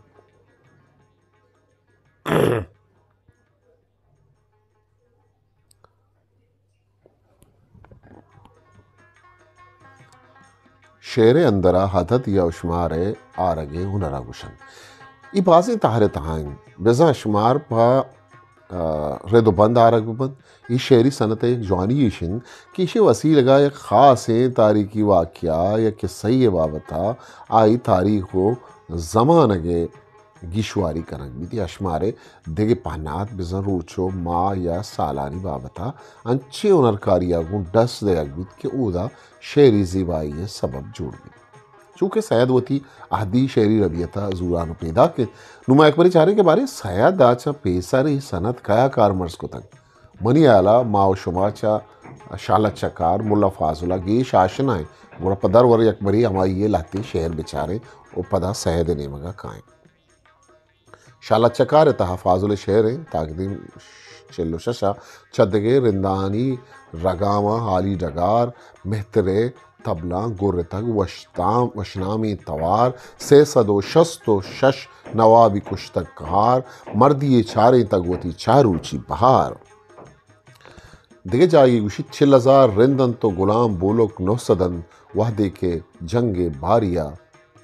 شعر ءِ اندرا عدد یا شمار ءِ آرگ ءِ ہنر ءَ گوشنت۔ اے بازیں تہر ءِ تہا انت۔ بزاں شمار پہ، آ، رد و بند آرگ بہ بنت۔ اے شعری صنعت ءِ یک جوانی ایش انت کہ ایشی ءِ وسیلگ ءَ یک خاصیں تاریخی واقعہ یا قصہ ءِ بابت ءَ آئی تاریخ و زمانگ ءِ گیشواری کنگ بیت۔ اے اشمار ءِ دگہ پہنات بزاں روچ و ماہ یا سالانی بابت ءَ انچیں ہنرکاری ءَ گوں ڈس دئیگ بیت کہ اودا شعری زیبائی ءِ سبب جوڑ بیت۔ چونکہ سید وتی عہدی شعری ربیت ءَ زوران و پیداک انت، نوں ما یک برے چاریں کہ باریں سید ءَ چہ پیسر اے صنعت کیا کارمرز کتگ؟ منی ہیال ءَ ما و شما چہ شہلت چکار، ملا فاضل ءَ گیش آشنا ایں، گڑا پہ درور یک برے ہمائی ءِ لہتیں شعر بچاریں و پدا سید ءِ نیمگ ءَ کائیں۔ شہلت چکار ءِ تہا فاضل ءِ شعر انت، تاکدیم چل و شش ءَ، چہ دگہ رندانی رگاماں حالی ڈگار، مہتر ءِ تبلاں گرتگ وشتام، وشنامیں توار، سئے سد و شست و شش نوابی کشتگ کہار، مردی ءَ چارینتگ وتی چاروچی بہار۔ دگہ جاگے گوشیت، چل ہزار رند انت و گلام بولک نہ سد انت، وہدے کہ جنگ ءِ باریا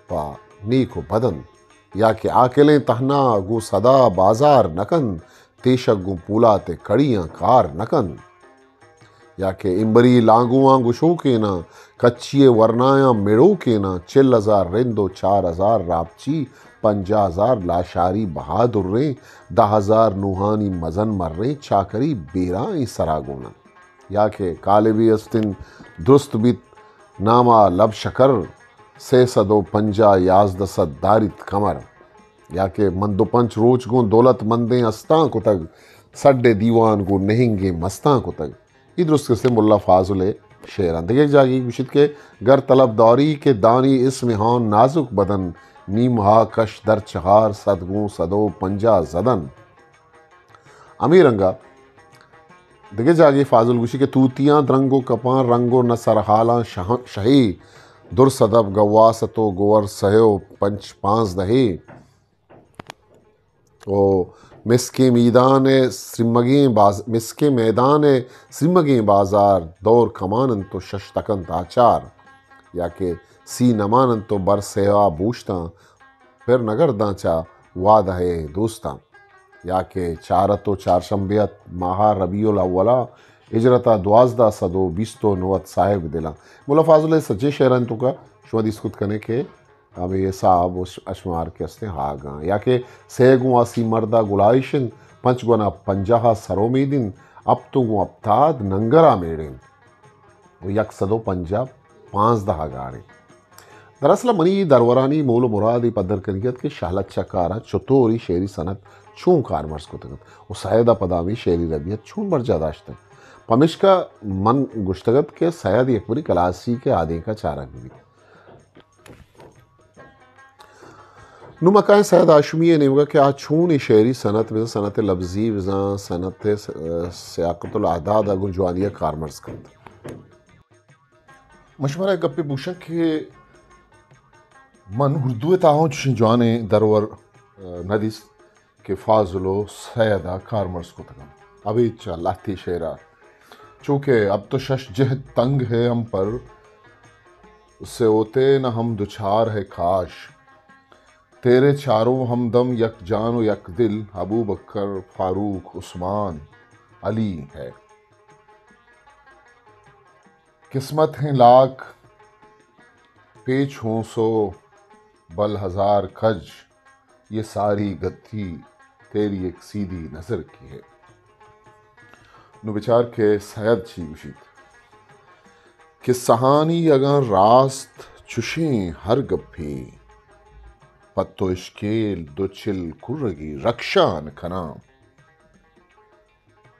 پہ نیک و بد انت۔ یا کہ عاقلیں تہنا گوں سدا بازار نہ کنت، تیشگ گوں پولات ءِ کڑیاں کار نہ کنت۔ یا کہ امبری لانگواں گشوکیناں، کچی ءِ ورنایاں مڑوکیناں، چل ہزار رند و چار ہزار راپچی، پنجاہ ہزار لاشاری بہادریں، دہ ہزار نوہانی مزن مریں، چاکری بیرائیں سرا گون انت۔ یا کہ کالبے است انت درست بیت ناما لب شکر، سئے سد و پنجاہ یازدہ سد داریت کمر۔ یا کہ من دو پنچ روچ گوں دولت مندیں استاں کتگ، سڈ ءِ دیوان گوں نہنگیں مستاں کتگ۔ اے درست کسے ملا فاضل ءِ شعر انت۔ دگہ یک جاگے گوشیت کہ گر طلب داری کہ دانی اسم ہان نازک بدن، نیم ہا کش در چہار سد گوں سد و پنجاہ زدن۔ ہمے رنگا دگہ جاگے فاضل گوشی کہ توتیاں درنگ و کپاں رنگ و نہ سرحالاں شہ-، شہی، در سدب گواست و گور سہے و پنچ پانزدہے۔ و مسکیں میدان ءِ سرمگیں باز-، مسکیں میدان ءِ سرمگیں بازار دور کمان انت و شش تکنت آچار۔ یا کہ سی نمان انت و بر سیوا بوشتاں، پر نگرداں چہ وعدہ ءِ دوستاں۔ یا کہ چارت و چارشنبے ات ماہ ربیع الاولا، ہجرت ءَ دوازدہ سد و بیست و نو ات صاحب دلاں۔ ملا فاضل ءِ سجیں شعرانی توکا شما دیست کت کنے کہ ہمے حساب و ش-، اشمار کہ استیں ہاگاں۔ یا کہ سئے گوں آسی مردا گلائیش انت، پنچ گونا پنجاہ ءَ سر امید انت، ہپت گوں ہپتاد ننگرا میڑ انت و یک سد و پنجاہ پانزدہ ءَ گار انت۔ دراصل منی درورانی مول و مراد اے پدر کنگی ات کہ شہلت چکار ءَ چطور اے شعری صنعت چون کارمرز کتگ ات و سید ءَ پدا ہمے شعری ربیت چون برجاہ داشتگ۔ پمیشکا من گوشتگ ات کہ سید یک برے کلاسیک ءِ آدینک ءَ چارگ بہ بیت۔ نوں ما کائیں سید ہاشمی ءِ نیمگ ءَ کہ آ چون اے شعری صنعت، بزاں صنعت لبزی، بزاں صنعت س-، سیاقۃ الاعداد ءَ گوں جوانی ءَ کارمرز کنت۔ من شمارا یک گپے بوشاں کہ من اردو ءِ تہا ہوں چوشیں جوانیں درور، آ، نہ دیست کہ فاضل و سید ءَ کارمرز کتگ انت۔ ابید چہ لہتے شعر ءَ، چونکہ اب تو شش جہت تنگ ہے ہم پر، اس سے ہوتے نہ ہم دچار ہے کاش۔ تیرے چاروں ہمدم یک جان و یک دل، ابوبکر، فاروق، عثمان، علی ہے۔ قسمت ہیں لاکھ پیچ ہوں سو بل ہزار کج، یہ ساری غلطی تیری ایک سیدھی نظر کی ہے۔ نوں بچار کہ سید چی گوشیت۔ قصہانی اگاں راست چشیں ہر گپے، پہ تو اشکیل دو چل کرگی رکشان کناں۔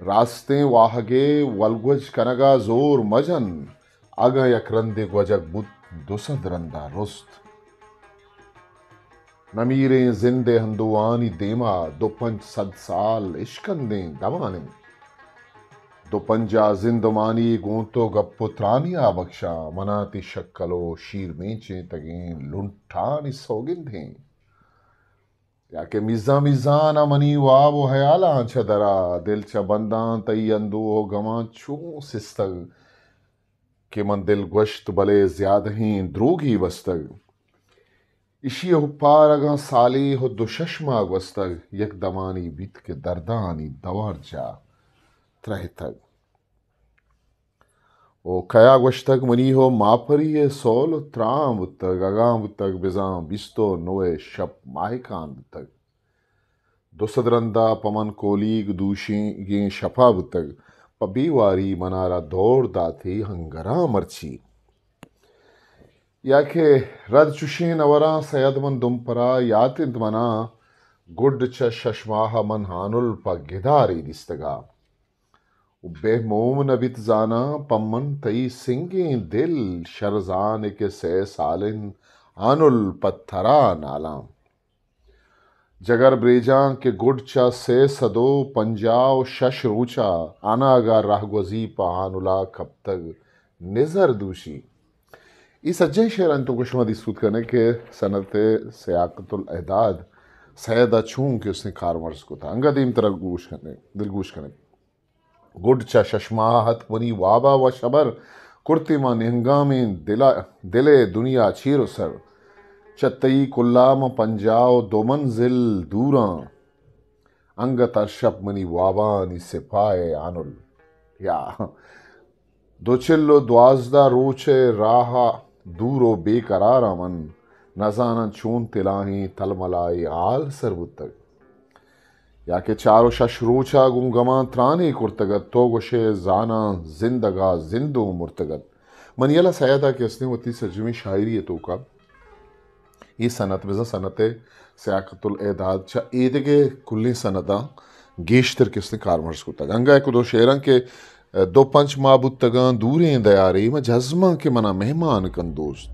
راستیں واہگے ولگوج کنگا زور مجن، اگاں یک رندے گوجگ بوت، دو سد رندا رست۔ نمیریں زندے ہندوانی دیما دو پنچ سد سال اشکندیں دمان انت۔ دو پنجاہ زندمانی گوں تو گپ و ترانیا بکشاں، منا تی شکل و شیرمینچیں تگیں لنٹانی سوگند ہیں۔ یا کہ میزان میزان ء منی واب و حیالاں چہ درا، دل چہ بنداں تئی اندوہ و گماں چون سستگ، کہ من دل گوشت بلے زیادہیں دروگی بستگ۔ اشی ء ہپار اگاں سالے و دو شش ماہ گوستگ، یک دمانی بیت کہ دردانی دوارجاہ ترہتگ۔ و کیا گوشتگ منی ہو ماپری ء سول و تران بوتگ، اگاں بوتگ بزاں بیست و نو ء شپ ماہکان بوتگ۔ دو سد رندا پہ من کولیگ دوشیگیں شپا بوتگ، پہ بے واری منارا دور داتے ہنگراں مرچی۔ یا کہ رد چشیں نوراں سید من دمپرا یات انت منا، گڈ چہ شش ماہ من ہانل پہ گدارے دیستگا۔ و بہ موم نہ بیت زاناں پہ من تئی سنگیں دل، شر زان کہ سئے سال انت ہانل پہ ترا نالاں۔ جگر بریجاں کہ گڈ چہ سئے سد و پنجاہ و شش روچا اناگا رہگوزی پہ ہانلا کپتگ نزر دوشی۔ اے سجہیں شعرانی توکا شما دیست کت کنے کہ صنعت سیاقت الاعداد سید ء چون کہ اس نے کارمرز کتا۔ انگا دیمترا گوش کنے، دلگوش کنے۔ گڈ چہ شش ماہ اتک منی وابا وش ہبر، کرتی ما نہنگامیں دلا، دل ء دنیا چیر و سر۔ چہ تئی کلا من پنجاہ و دو منزل دوراں، انگت ہر شپ منی وابانی سپاہ ء آنل۔ یا دو چل و دوازدہ روچ ء راہ ء دور و بے قراراں من، نزاناں چون تلاہیں تلملائے حال سر بوتگ۔ یا کہ چار و شش روچا گوں گماں ترانے کرتگ ات، تو گوشے زاناں زندگا زندوں مرتگ ات۔ من یلہ سید ء کہ استیں وتی سرجمیں شاعری ء توکا اے صنعت بزاں صنعت سیاقت الاعداد چہ ایدگہ کلیں صنعتاں گیشتر کستیں کارمرز کتگ۔ انگا یک دو شعراں کہ دو پنچ ماہ بوتگاں دوریں دیارے، من جزماں کہ منا مہمان کن دوست،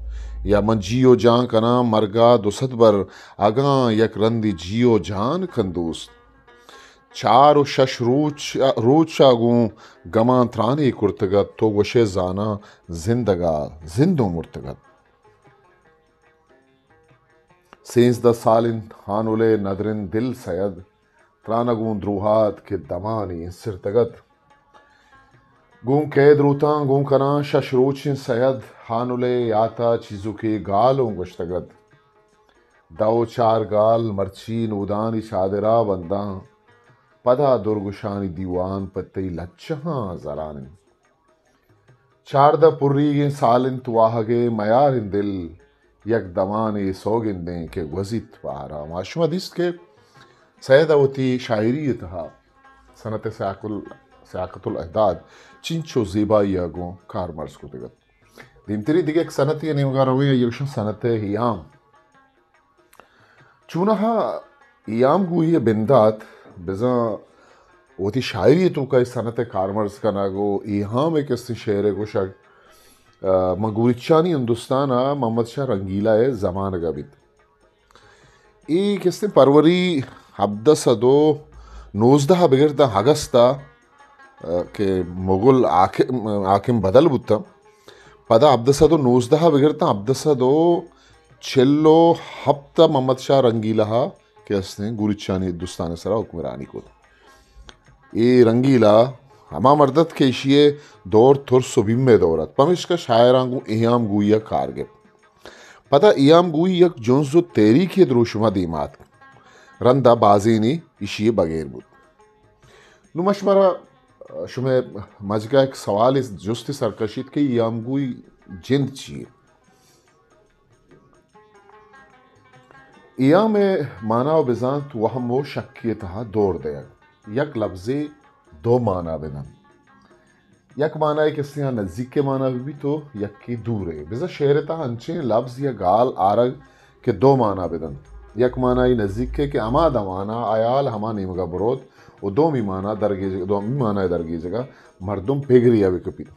یا من جی و جان کناں مرگا دو سد بر، اگاں یک رندے جی و جان کن دوست۔ چار و شش روچ، روچا گوں گماں ترانے کرتگ ات، تو گوشے زاناں زندگا زندوں مرتگ ات۔ سیزدہ سال انت ہانل ء ندرن دل سید، ترانہ گوں دروہات کہ دمانی انسرتگ ات۔ گوں کئے دروتاں گوں کناں شش روچیں سید، ہانل ء یاتا چیزوکے گال اوں گوشتگ ات۔ دو چار گال مرچی نودانی چادرا بنداں، پدا درگشانی دیوان پہ تئی لچہاں زران انت۔ چاردہ پریگیں سال انت واہگے میاریں دل، یک دمانے سوگندیں کہ گوزیت پہ آرام۔ آ شما دیست کہ سید ء وتی شاعری ء تہا صنعت سیاق ال-، سیاقت الاعداد چنچو زیبائی ء گوں کارمرز کتگ ات۔ دیمتری دگہ یک صنعتے ء نیمگا رویں، آئی ء گوشاں صنعت ایام۔ چوناہا ایام گوئی ء بندات بزاں وتی شاعری ء توکا اے صنعت ء کارمرز کنگ و ایہام ء کسیں شعر ء گوشگ، آ، من گوریچانی ہندوستان ء محمد شاہ رنگیلہ ء زمانگ ء بیت۔ اے کسیں پروری ہبدہ سد و نوزدہ ء بگر داں اگست ء کہ مغل حاکم، حاکم بدل بوتاں۔ پدا ہبدہ سد و نوزدہ ء بگر تاں ہبدہ سد و چل و ہپت ء محمد شاہ رنگیلہ ء کہ استیں گوریچانی ہندوستان ء سرا حکمرانی کت۔ اے رنگیلہ ہما مرد ات کہ ایشی ء دور ترس و بیم ء دور ات، پمیشکا شاعراں گوں ایام گوئی ء کار گپت۔ پدا ایام گوئی یک جنز و تحریکے دروشم ء دیما اتک۔ رندا بازینے ایشی ء بغیر بوت۔ نوں ما شمارا، شمئے مجگا یک سوالے جستے سرکشیت کہ ایام گوئی جند چی انت؟ ایام ء مانا و بزانت وہم و شکے ء تہا دور دئیگ۔ یک لبزے دو مانا بدنت۔ یک مانائے کسے آ نزیک ء مانا بہ بیت و یکے دور ء۔ بزاں شعر ء تہا انچیں لبز یا گال آرگ کہ دو مانا بدنت۔ یک معنائی نزیک ء کہ ہما دمان ء ہیال ہما نیمگ ء بروت و دومی معنی درگیجگ، دومی معنی ء درگیجگ ء مردم پگری ء بکپیت۔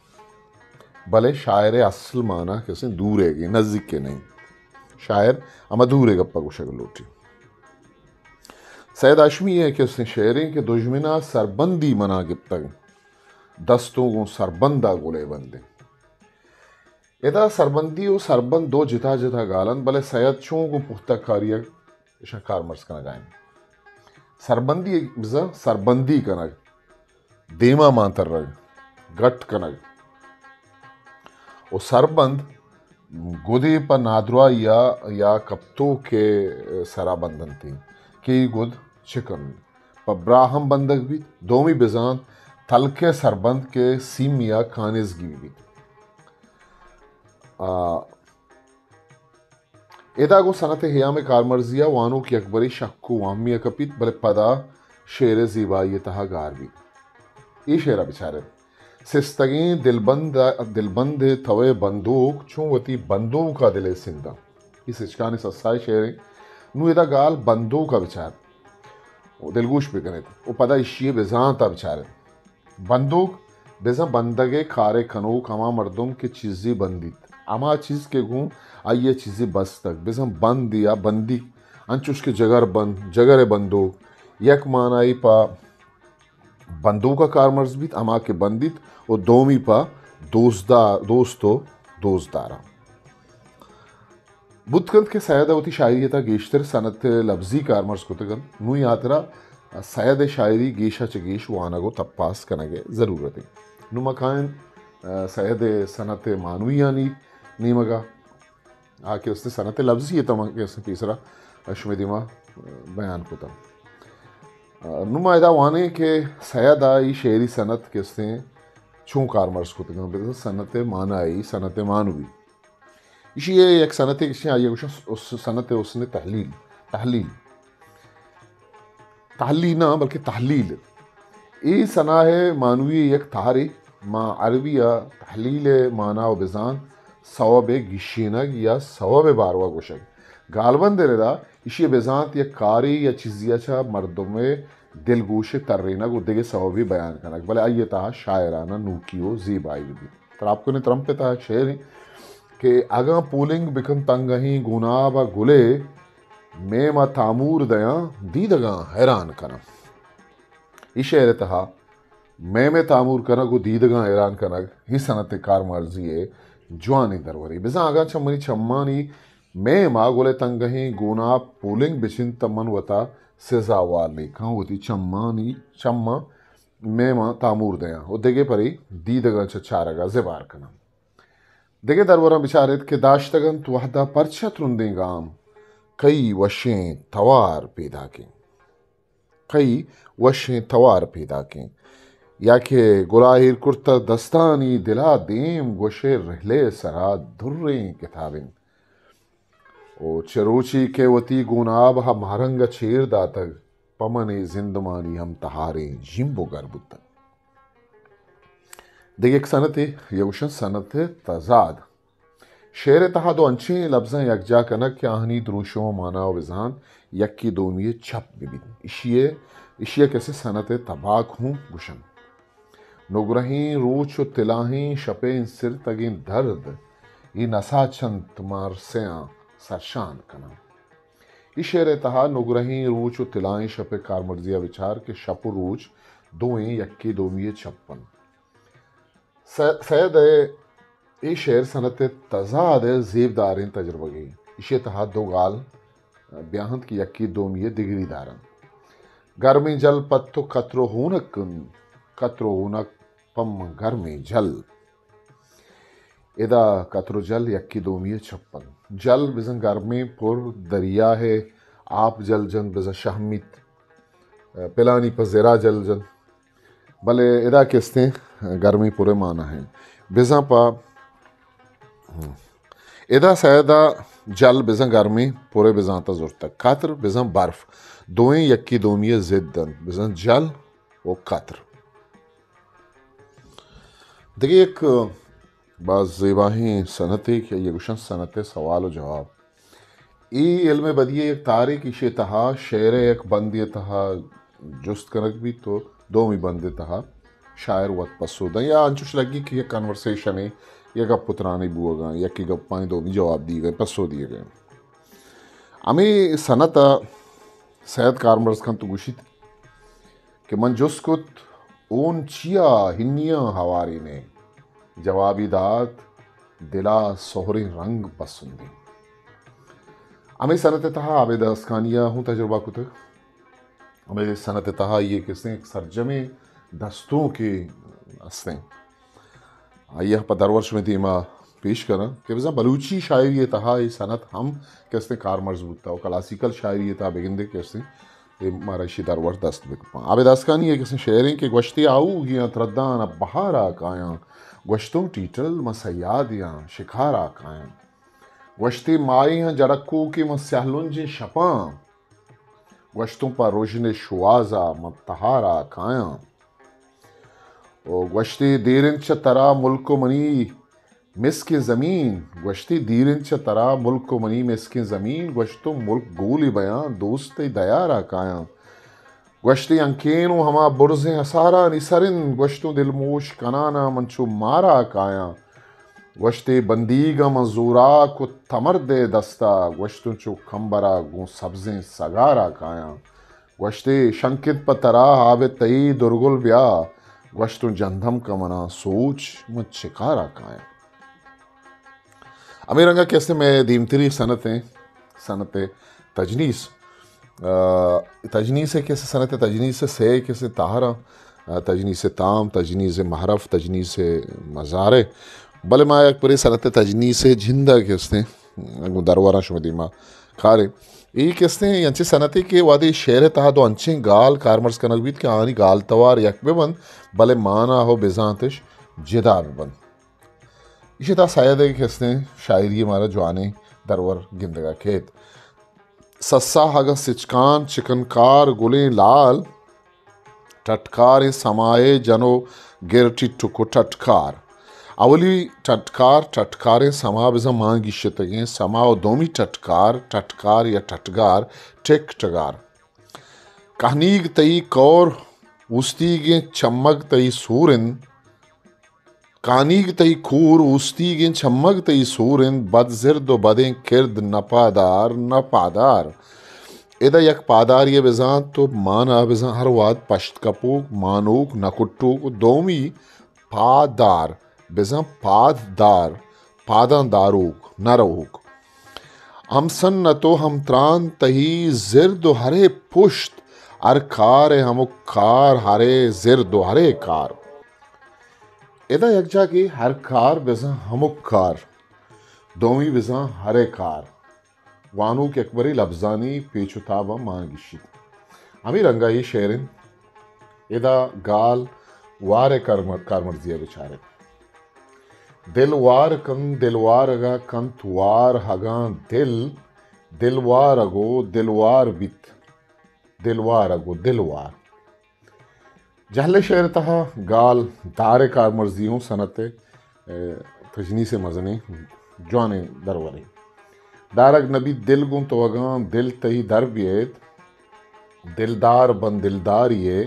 بلے شاعر ء اصل معنی کسیں دور ء گے، نزیک ء نہیں۔ شاعر ہما دور ء گپ ء گوشگ لوٹی۔ سید ہاشمی ء کسیں شعریں کہ دژمن ء سربندی منا گپتگ، دستوں گوں سربند ء گلے بندیں۔ ادا سربندی و سربند دو جتا جتا گال انت، بلے سید چون گوں پختہ کاری ء اشاں کارمرز کنگ ء انت۔ سربندی بزاں سربندی کنگ، دیما مان ترگ، گٹ کنگ۔ و سربند گدے پہ نادراہی ء یا کپتوک ء سرا بندنت کہ اے گد چہ کنت۔ پہ براہ ہم بندگ بیت، دومی بزانت تلک ء سربند کہ سیمی ء کانزگی بیت۔ آ، ادا گوں صنعت ہیام ء کارمرزی ء وانوک یکبرے شک و وامی ء کپیت، بلے پدا شعر ء زیبائی ء تہا گار بیت۔ اے شعر ء بچارت۔ سستگیں دلبند، دلبند ء توئے بندوک چون وتی بندوک ء دل ء سنداں۔ اے سچکانی سسائے شعر انت۔ نوں ادا گال بندوک ء بچار و دلگوش بکنیت و پدا ایشی ء بزانت ء بچارت۔ بندوک بزاں بندگ ء کار ء کنوک ہما مردم کہ چیزے بندیت، ہما چیز کہ گوں آئی ء چیزے بستگ، بزاں بند یا بندی انچوش کہ جگر بند، جگر ء بندوک، یک معنائی پہ بندوک ء کارمرز بیت، ہما کہ بندیت و دومی پہ دوستدار، دوست و دوستداراں۔ بوت کنت کہ سید ء وتی شاعری ء تہا گیشتر صنعت لبزی کارمرز کتگ انت۔ نوں آئی ہاترا سید ء شاعری گیش ء چہ گیش وانگ و تپاس کنگ ء ضرورت انت۔ نوں ما کائیں، ء، سید ء صنعت معنویانی نیمگ ء۔ آ کہ است صنعت لبزی ء تہ من کہ است پیسرا شمئے دیما بیان کتاں۔ ء، نوں ما ادا وانیں کہ سید ء ای شعری صنعت کہ استیں چون کارمرز کتگ انت، بزاں صنعت معنائی، صنعت معنوی۔ ایشی ء یک صنعتے کشیں، آئی ء گوشاں س-، س-، صنعت حسن تحلیل۔ تحلیل۔ تحلیل نہ، بلکہ تحلیل۔ اے صنعت معنوی یک تہرے، ما عربی ء تحلیل ء معنی و بزان سوب ء گیشینگ یا سوب ء باروا گوشگ۔ گالبند ء ردا ایشی ء بزانت یک کارے یا چیزے ء چہ مردم ء دلگوش ء ترینگ و دگہ سوبے بیان کنگ، بلے آئی ء تہا شاعرانہ نوکی و زیبائی بہ بیت۔ تراپ کنیں ترمپ ء تہا شعر انت کہ اگاں پولنگ بکن تنگہیں گوناب ء گلے، میم ء تامور دیاں دیدگاں حیران کناں۔ اے شعر ء تہا میم ء تامور کنگ و دیدگاں حیران کنگ، اے صنعت ء کارمرزی ء جوانیں درورے۔ بزاں اگاں چہ منی چمانی میم ء گل ء تنگہیں گوناب پولنگ بچنت تہ من وتا سزاوار لیکاں، وتی چمانی چماں میماں تامور دیاں و دگہ پرے دیدگاں چہ چارگ ء زبار کناں۔ دگہ دروراں بچاریت کہ داشتگ انت وہدا پرچا ترندیں گام، کئی وشیں توار پیداکیں، کئی وشیں توار پیداکیں، یا کہ گلاہیر کرتہ دستانی دلا دیم گوشے رہلے سرا دریں کتاب انت۔ و چہ روچی کہ وتی گوناب ء مہرنگ ء چیر داتگ، پہ من اے زندمانی ہم تہاریں جیمب و گر بوتگ۔ دگہ یک صنعتے، یک گوشن صنعت تضاد۔ شعر ء تہا دو انچیں لبزاں یکجا کنگ کہ آہانی دروشم و مانا و بزان یکے دومی ء چپ بہ بیت۔ ایشی ء، ایشی ء کسے صنعت تباک ہوں گوشن۔ نگرہیں روچ و تلاہیں شپیں سرتگیں درد، اے نساچ انت مار سیاں سرشان کناں۔ اے شعر ء تہا نگرہیں روچ و تلاہیں شپ ء کارمرزی ء بچار کہ شپ و روچ دوئیں یکے دومی ء چپ انت۔ س-، سید ء اے شعر صنعت ء تضاد ء زیبداریں تجربگے۔ ایشی ء تہا دو گال بیاہنت کہ یکے دومی ء دگری دارنت۔ گرمیں جل پہ تو کتر و ہونک انت، کتر و ہونک پہ من گرمیں جل۔ ادا کتر و جل یکے دومی ء چپ انت۔ جل بزاں گرمیں پر دریا ء آپ جل جنت، بزاں شہمیت، پلانی پہ زرا جل جنت۔ بلے ادا کہ استیں گرمیں پر ء مانا انت۔ بزاں پہ، ہم۔ ادا سید ء جل بزاں گرمیں پر ء بزانت ء زرتگ۔ کتر بزاں برف۔ دوئیں یکے دومی ء ضد انت۔ بزاں جل و کتر۔ دگہ یک باز زیباہیں صنعتے کہ آئی ء گوشن صنعت سوال و جواب۔ اے علم بدیع ءِ یک تہرے کہ ایشی ءِ تہا شعر ءِ یک بندے ءِ تہا جست کنگ بیت و دومی بندے ءِ تہا شاعر وت پسو دنت، یا انچوش لگی کہ یک کنورسیشنے، یک گپ و ترانے بوگ ءَ انت، یکے گپانی دومی جواب دیگ ءَ انت، پسو دیگ ءَ انت۔ ہمے صنعت ءَ سید کارمرز کنت و گوشیت کہ من جست کت، ہون چیا ہنیاں ہوارین ئے؟ جوابی دات، دل ءَ سہریں رنگ پسندیں۔ ہمے صنعت ءِ تہا عابد آسکانی ءَ ہوں تجربہ کتگ۔ ہمے صنعت ءِ تہا آئی ءِ کسیں یک سرجمیں دستونکے ہستیں۔ آئی ءَ پہ درور شمئے دیما پیش کناں کہ بزاں بلوچی شاعری ءِ تہا اے صنعت ہم کسیں کارمرز بوتہ و کلاسیکل شاعری ءِ تہا بگندے کسیں اے مارا ایشی درور دست بکپاں۔ عابد آسکانی ءِ کسیں شعریں کہ گوشتے آؤگیاں تردان ءَ بہار ءَ کایاں، گوشتوں ٹیٹل من صیادیاں شکار ءَ کایاں۔ گوشتے ماہیاں جڑکوکے من سیاہ لنجیں شپاں، گوشتوں پہ رژن شوازا من تہارا کایاں۔ و گوشتے دیر انت چہ ترا ملک و منی مسکیں زمین، گوشتے دیر انت چہ ترا ملک و منی مسکیں زمین، گوشتوں ملک گولی بیاں دوست تئی دیارا کایاں۔ گوشتے انکین و ہما برزیں ہسارانی سر انت، گوشتوں دلموش کنانا من چو مارا کایاں۔ گوشتے بندیگاں من زوراک و تمردے دستا، گوشتوں چو کمبرا گوں سبزیں سگارا کایاں۔ گوشتے شنکت پہ ترا آب تئی درگل بیا، گوشتوں جندم کمنا سوچ من چکارا کایاں۔ ہمے رنگا کہ استیں مئے دیمتری صنعت ایں، صنعت تجنیس۔ آ، تجنیس ءِ کہ استیں صنعت تجنیس ءِ سئے کہ استیں تہراں، آ، تجنیس تام، تجنیس محرف، تجنیس مزارع۔ بلے ما یک برے صنعت تجنیس جند ءَ کہ استیں گوں دروراں شمئے دیما کاریں۔ اے کہ استیں انچیں صنعتے کہ وہدے شعر ءِ تہا دو انچیں گال کارمرز کنگ بیت کہ آنی گال توار یک بہ بنت، بلے مانا و بزانتش جدا بہ بنت۔ ایشی ءِ تہا سید ءِ کہ استیں شاعری مارا جوانیں درور گندگا کیت۔ سسا اگاں سچکان چکنکار گلیں لال، ٹٹکاریں سمائے جنو گر ٹٹک و ٹٹکار۔ اولی ٹٹکار، ٹٹکاریں سما بزاں مان گیشتگیں سما و دومی ٹٹکار، ٹٹکار یا ٹٹگار، ٹک ٹگار۔ کہنیگ تئی کور اوستیگیں چمگ تئی سور انت، کانیگ تئی کور اوستیگیں چمگ تئی سور انت، بد زرد و بدیں کرد نپادار، نپادار۔ ادا یک پاداری ءَ بزانت و مانا بزاں ہر وہد پشت کپوک، مانوک، نہ کٹوک و دومی پادار، بزاں پاد دار، پاداں داروک، نہ روک۔ ہم سنت و ہم تران تئی زرد و ہرے پشت، ہر کار ءِ ہمک کار ہرے زرد و ہرے کار۔ ادا یک جاگے ہر کار بزاں ہمک کار، دومی بزاں ہرے کار۔ وانوک یکبرے لبزانی پیچ و تاباں مان گیشیت۔ ہمے رنگا اے شعر انت۔ ادا گال وار ءِ کارم-، کارمرزی ءَ بچاریں۔ دل وار کنت، دل وارگ ءَ کنت وار، اگاں دل، دل وارگ و دل وار بیت، دل وارگ و دل وار۔ جہل ءِ شعر ءِ تہا گال دار ءِ کارمرزی ہوں صنعت ءِ، اے، تجنیس ءِ مزنیں جوانیں درورے۔ دارگ نہ بیت دل گوں تو اگاں دل تئی در بیت، دلدار بن دلداری ءِ،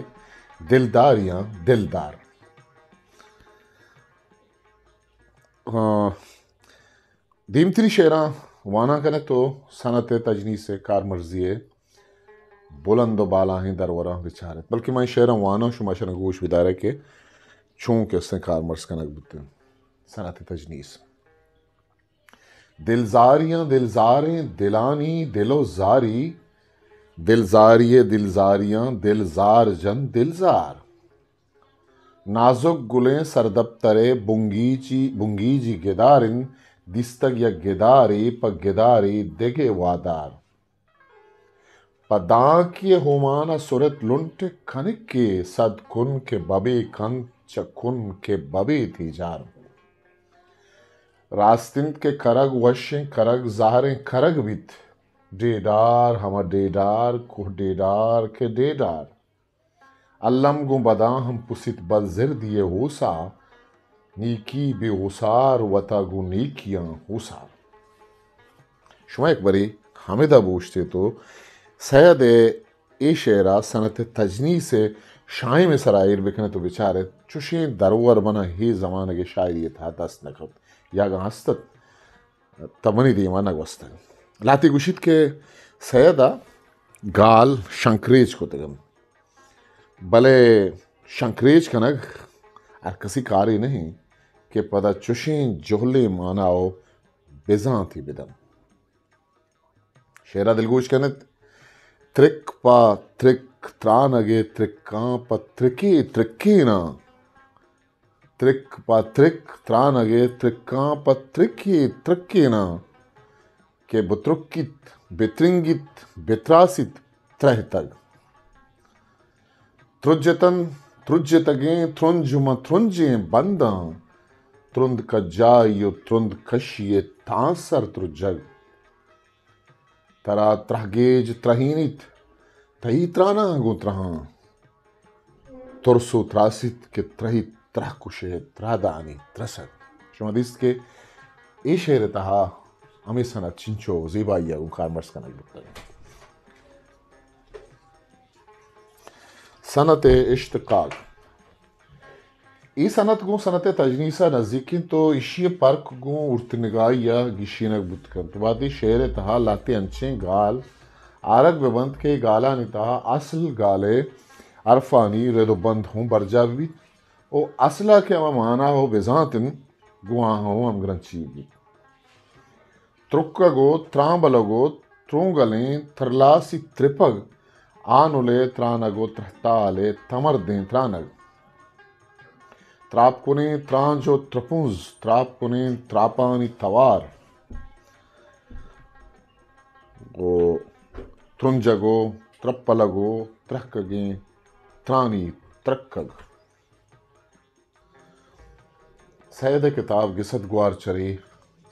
دلداریاں دلدار۔ آ، دیمتری شعراں وانان کنئے تو صنعت تجنیس ءِ کارمرزی ءِ بلند و بالاہیں دروراں بچارئے۔ بلکیں من اے شعراں واناں، شما اشاں گوش بدارئے کہ چون کہ استیں کارمرز کنگ بوتیں صنعت تجنیس۔ دلزاریاں دلزاریں دلانی دل و زاری، دلزاری ءِ دلزاریاں دلزار جن دلزار۔ نازک گلیں سردپتر ءِ بنگیجی، بنگیجی گدار انت، دیستگ یک گدارے پہ گدارے دگہ وادار۔ پہ دانکی ءِ ہومان ءَ سرت لنٹ کنکے، صد کن کہ ببے کنت چہ کن کہ ببے تیجار۔ راست انت کہ کرگ وشیں کرگ زہریں کرگ بیت، ڈیڈار ہمہ ڈیڈار کوہ ڈیڈار کہ ڈیڈار۔ الم گوں بداں ہم پسیت بد زردی ءِ ہوسا، نیکی بے ہوسار وتا گوں نیکیاں ہوسار۔ شما یک برے ہمدا بوشتے تو سید ءِ اے شعر ءَ صنعت تجنیس ءِ شاہیم ءِ سرا ایر بکن ات و بچار ات، چوشیں درور منا ہے زمانگ ءِ شاعری ءِ تہا دست نہ کپت، یا اگاں ہست ات، تہ منی دیما نہ گوستگ۔ لہتے گوشیت کہ سید ءَ گال شنکریچ کتگ انت، بلے شنکریچ کنگ ہر کسی کارے نہ انت کہ پدا چوشیں جہلیں مانا و بزانتے بدنت۔ شعر ءَ دلگوش کن ات۔ ترک پہ ترک ترانگ ءِ ترکاں پہ ترکے ترکیناں۔ ترک پہ ترک ترانگ ءِ ترکاں پہ ترکے ترکیناں۔ کہ بترکیت، بترنگیت، بتراسیت، ترہتگ۔ ترجتن، ترجتگیں ترنج ماں ترنجیں بنداں، ترند کجائی و ترند کشی ءِ تاں سر ترجگ۔ ترا ترہگیج ترہینیت، تئی تراناں گوں ترہاں۔ ترس و تراسیت کہ ترہیت، ترہ کشیت، ترہدانی ترسگ۔ شما دیست کہ اے شعر ءِ تہا ہمے صنعت چنچو زیبائی ءَ گوں کارمرز کنگ بوتگ۔ صنعت ءِ اشتقاق۔ اے صنعت گوں صنعت تجنیس ءَ نزیک انت و ایشی ءِ پرک گوں ارتنگائی ءَ گیشینگ بوت کنت۔ وہدے شعر ءِ تہا لہتے انچیں گال آرگ بہ بنت کہ اے گالانی تہا اصل گال ءِ حرفانی رد و بند ہوں برجاہ بہ بیت و اصل ءَ کہ ہما مانا و بزانت انت، گوں آہاں ہوں ہمگرنچی بہ بیت۔ ترکگ و ترانبلگ و ترونگلیں ترلاسی ترپگ، آنل ءِ ترانگ و ترہتال ءِ تمردیں ترانگ۔ تراپ کنیں ترانج و ترپنز، تراپ کنیں تراپانی توار و ترنجگ و ترپلگ و ترہکگیں ترانی ترکگ۔ سید ءِ کتاب گسد گوار چرے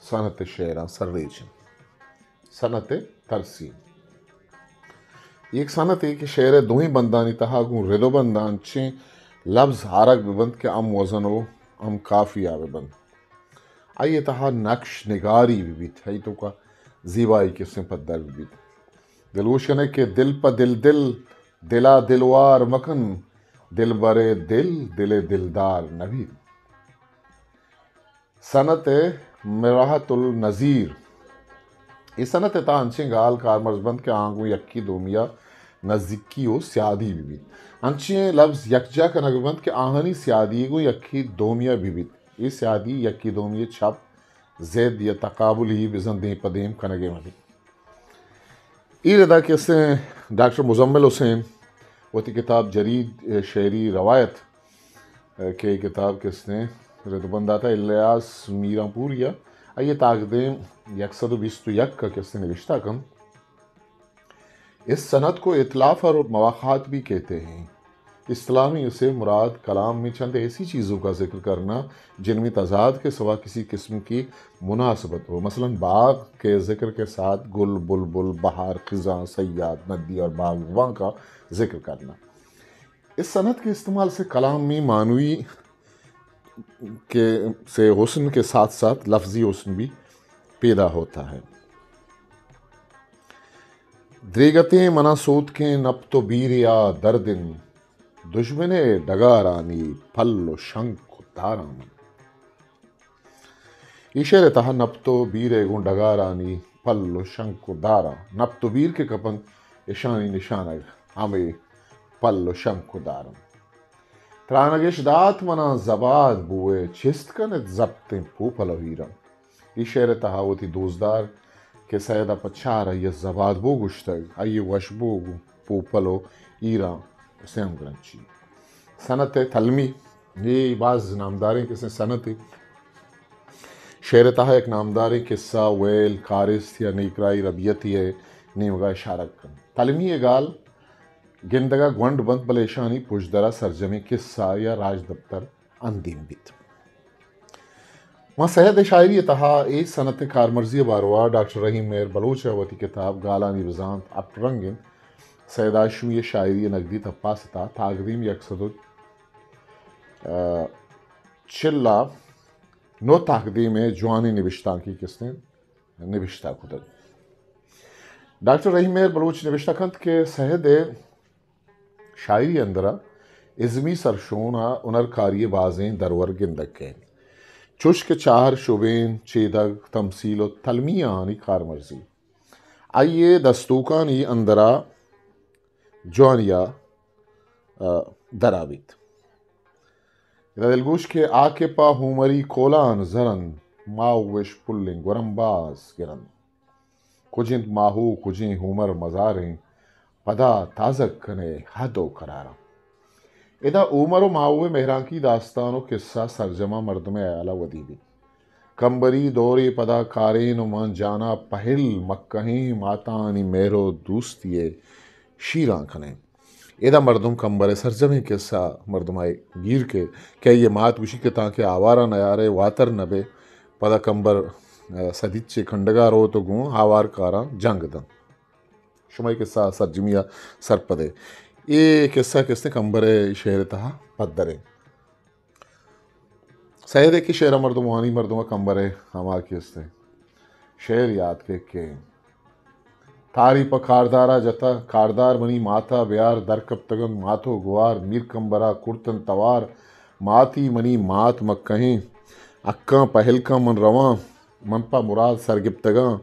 صنعت ءِ شعراں سرریچ انت۔ صنعت ءِ ترسیم۔ یک صنعتے کہ شعر ءِ دوئیں بندانی تہا گوں رد و بنداں انچیں لبز آرگ بہ بنت کہ ہم وزن و ہم قافیہ بہ بنت۔ آئی ءِ تہا نقش نگاری بہ بیت، آئی توکا زیبائی کسیں پدر بہ بیت۔ دلگوش کنئے کہ دل پہ دل دل، دلا دلوار مکن، دلبرے دل، دلے دلدار نبیت۔ صنعت مراحت النظیر۔ اے صنعت ءِ تہا انچیں گال کارمرز بنت کہ آہاں گوں یکے دومی ءَ نزیکی و سیادی بہ بیت۔ انچیں لبز یکجا کنگ بہ بنت کہ آہانی سیادی گوں یکے دومی ءَ بہ بیت۔ اے سیادی یکے دومی ءِ چپ، ضد یا تقابلی بزاں دیم پہ دیم کنگ ءَ مہ بیت۔ اے ردا کہ استیں ڈاکٹر مزمل حسین وتی کتاب جدید شعری روایت کہ اے کتاب کہ استیں رد بند داتا الیاس میران پوری ءَ، آئی ءِ تاکدیم یک سد و بیست و یک ءَ کہ استیں نوشتہ کنت۔ اس صنعت کو اتلاف اور مواخات بھی کہتے ہیں۔ اصطلاح میں اسے مراد کلام میں چند ایسی چیزوں کا ذکر کرنا جن میں تضاد کے سوا کسی قسم کی مناسبت ہو، مثلاً باغ کے ذکر کے ساتھ گل، بلبل، بہار، خزاں، صیاد، ندی اور باغباں کا ذکر کرنا۔ اس صنعت کے استعمال سے کلام میں معنوی کے، سے حسن کے ساتھ ساتھ لفظی حسن بھی پیدا ہوتا ہے۔ دریگتیں منا سوتکیں نپت و بیرے آ دردن، دژمن ءِ ڈگارانی پل و شنک و داراں من۔ اے شعر ءِ تہا نپت و بیر ءِ گوں ڈگارانی پل و شنک و داراں، نپت و بیر کہ کپنت، اشانی نشانگ ہمے پل و شنک و دار انت۔ ترانگ اش دات منا زباد بوئے، چست کنت زپتیں پوپل و ہیراں۔ اے شعر ءِ تہا وتی دوستدار کہ سید ءَ پہ چار آئی ءَ زباد بو گوشتگ، آئی ءِ وشبو گوں پوپل و ایراں سیم گرنچی۔ صنعت ءِ تلمی، اے باز نامداریں کسیں صنعتے۔ شعر ءِ تہا یک نامداریں قصہ، ویل، کارست یا نیکراہی ربیتے ءِ نیمگا اشارگ کنت۔ تلمی ءِ گال گندگا گونڈ بنت، بلے اشانی پژدرا سرجمیں قصہ یا راجدپتر اندیم بیت۔ ما سید ءِ شاعری ءِ تہا اے صنعت ءِ کارمرزی ءِ باروا ڈاکٹر رحیم مہر بلوچ ءِ وتی کتاب گالانی بزانت ہپت رنگ انت۔ سید ہاشمی ءِ شاعری ءِ نگدی تپاس ءِ تہا تاکدیم یک سد و چل ءُ نو تاکدیم ءِ جوانیں نبشتانکے کستیں نبشتہ کتگ۔ ڈاکٹر رحیم مہر بلوچ نبشتہ کنت کہ سید ءِ شاعری اندرا ازمی سرشون ءُ ہنرکاری ءِ بازیں درور گندگ کئیت، چوش کہ چاہر، شبین، چیدگ، تمثیل ءُ تلمی آنی کارمرزی۔ آئی ءِ دستوکانی اندرا جوانی ءَ، آ، درا بیت۔ ادا دلگوش کہ آ کہ پہ ہومری کولان زرن، ماہ وش پلیں گورم باز گرن۔ کج انت ماہو، کجیں ہومر مزاریں، پدا تازگ کنے حد ءُ قراراں۔ ادا ہومر ءُ ماہو ءِ مہرانکی داستان ءُ قصہ سرجماں مردم ءِ ہیال ءَ ودی بیت۔ کمبری دورے پدا کارین ءُ مان جانا پہل مکہیں ماتانی مہر ءُ دوستی ءِ شیراں کنیں۔ ادا مردم کمبر ءِ سرجمیں قصہ مردم ءَ گیر کئیت کہ آئی ءِ مات گوشی کہ تانکہ آوارا نیارے، واتر نبے، پدا کمبر، آ، سدیچ ءِ کنڈگا روت ءُ گوں آوار کاراں جنگ دنت۔ شما اے قصہ ءَ سرجمی ءَ سرپد ئے۔ اے قصہ کہ استیں کمبر ءِ شعر ءِ تہا پدر انت۔ سید ءِ کہ شعر ءَ مردم وانی، مردم ءَ کمبر ءِ ہما کہ استیں شعر یات کئیت کہ تاری پہ کاردار ءَ جتہ، کاردار منی مات ءَ بیار، در کپتگ انت مات ءُ گوار، میر کمبر ءَ کرت انت توار، ماتی منی مات مکہیں، حقاں پہل کن من رواں، من پہ مراد سرگپتگاں،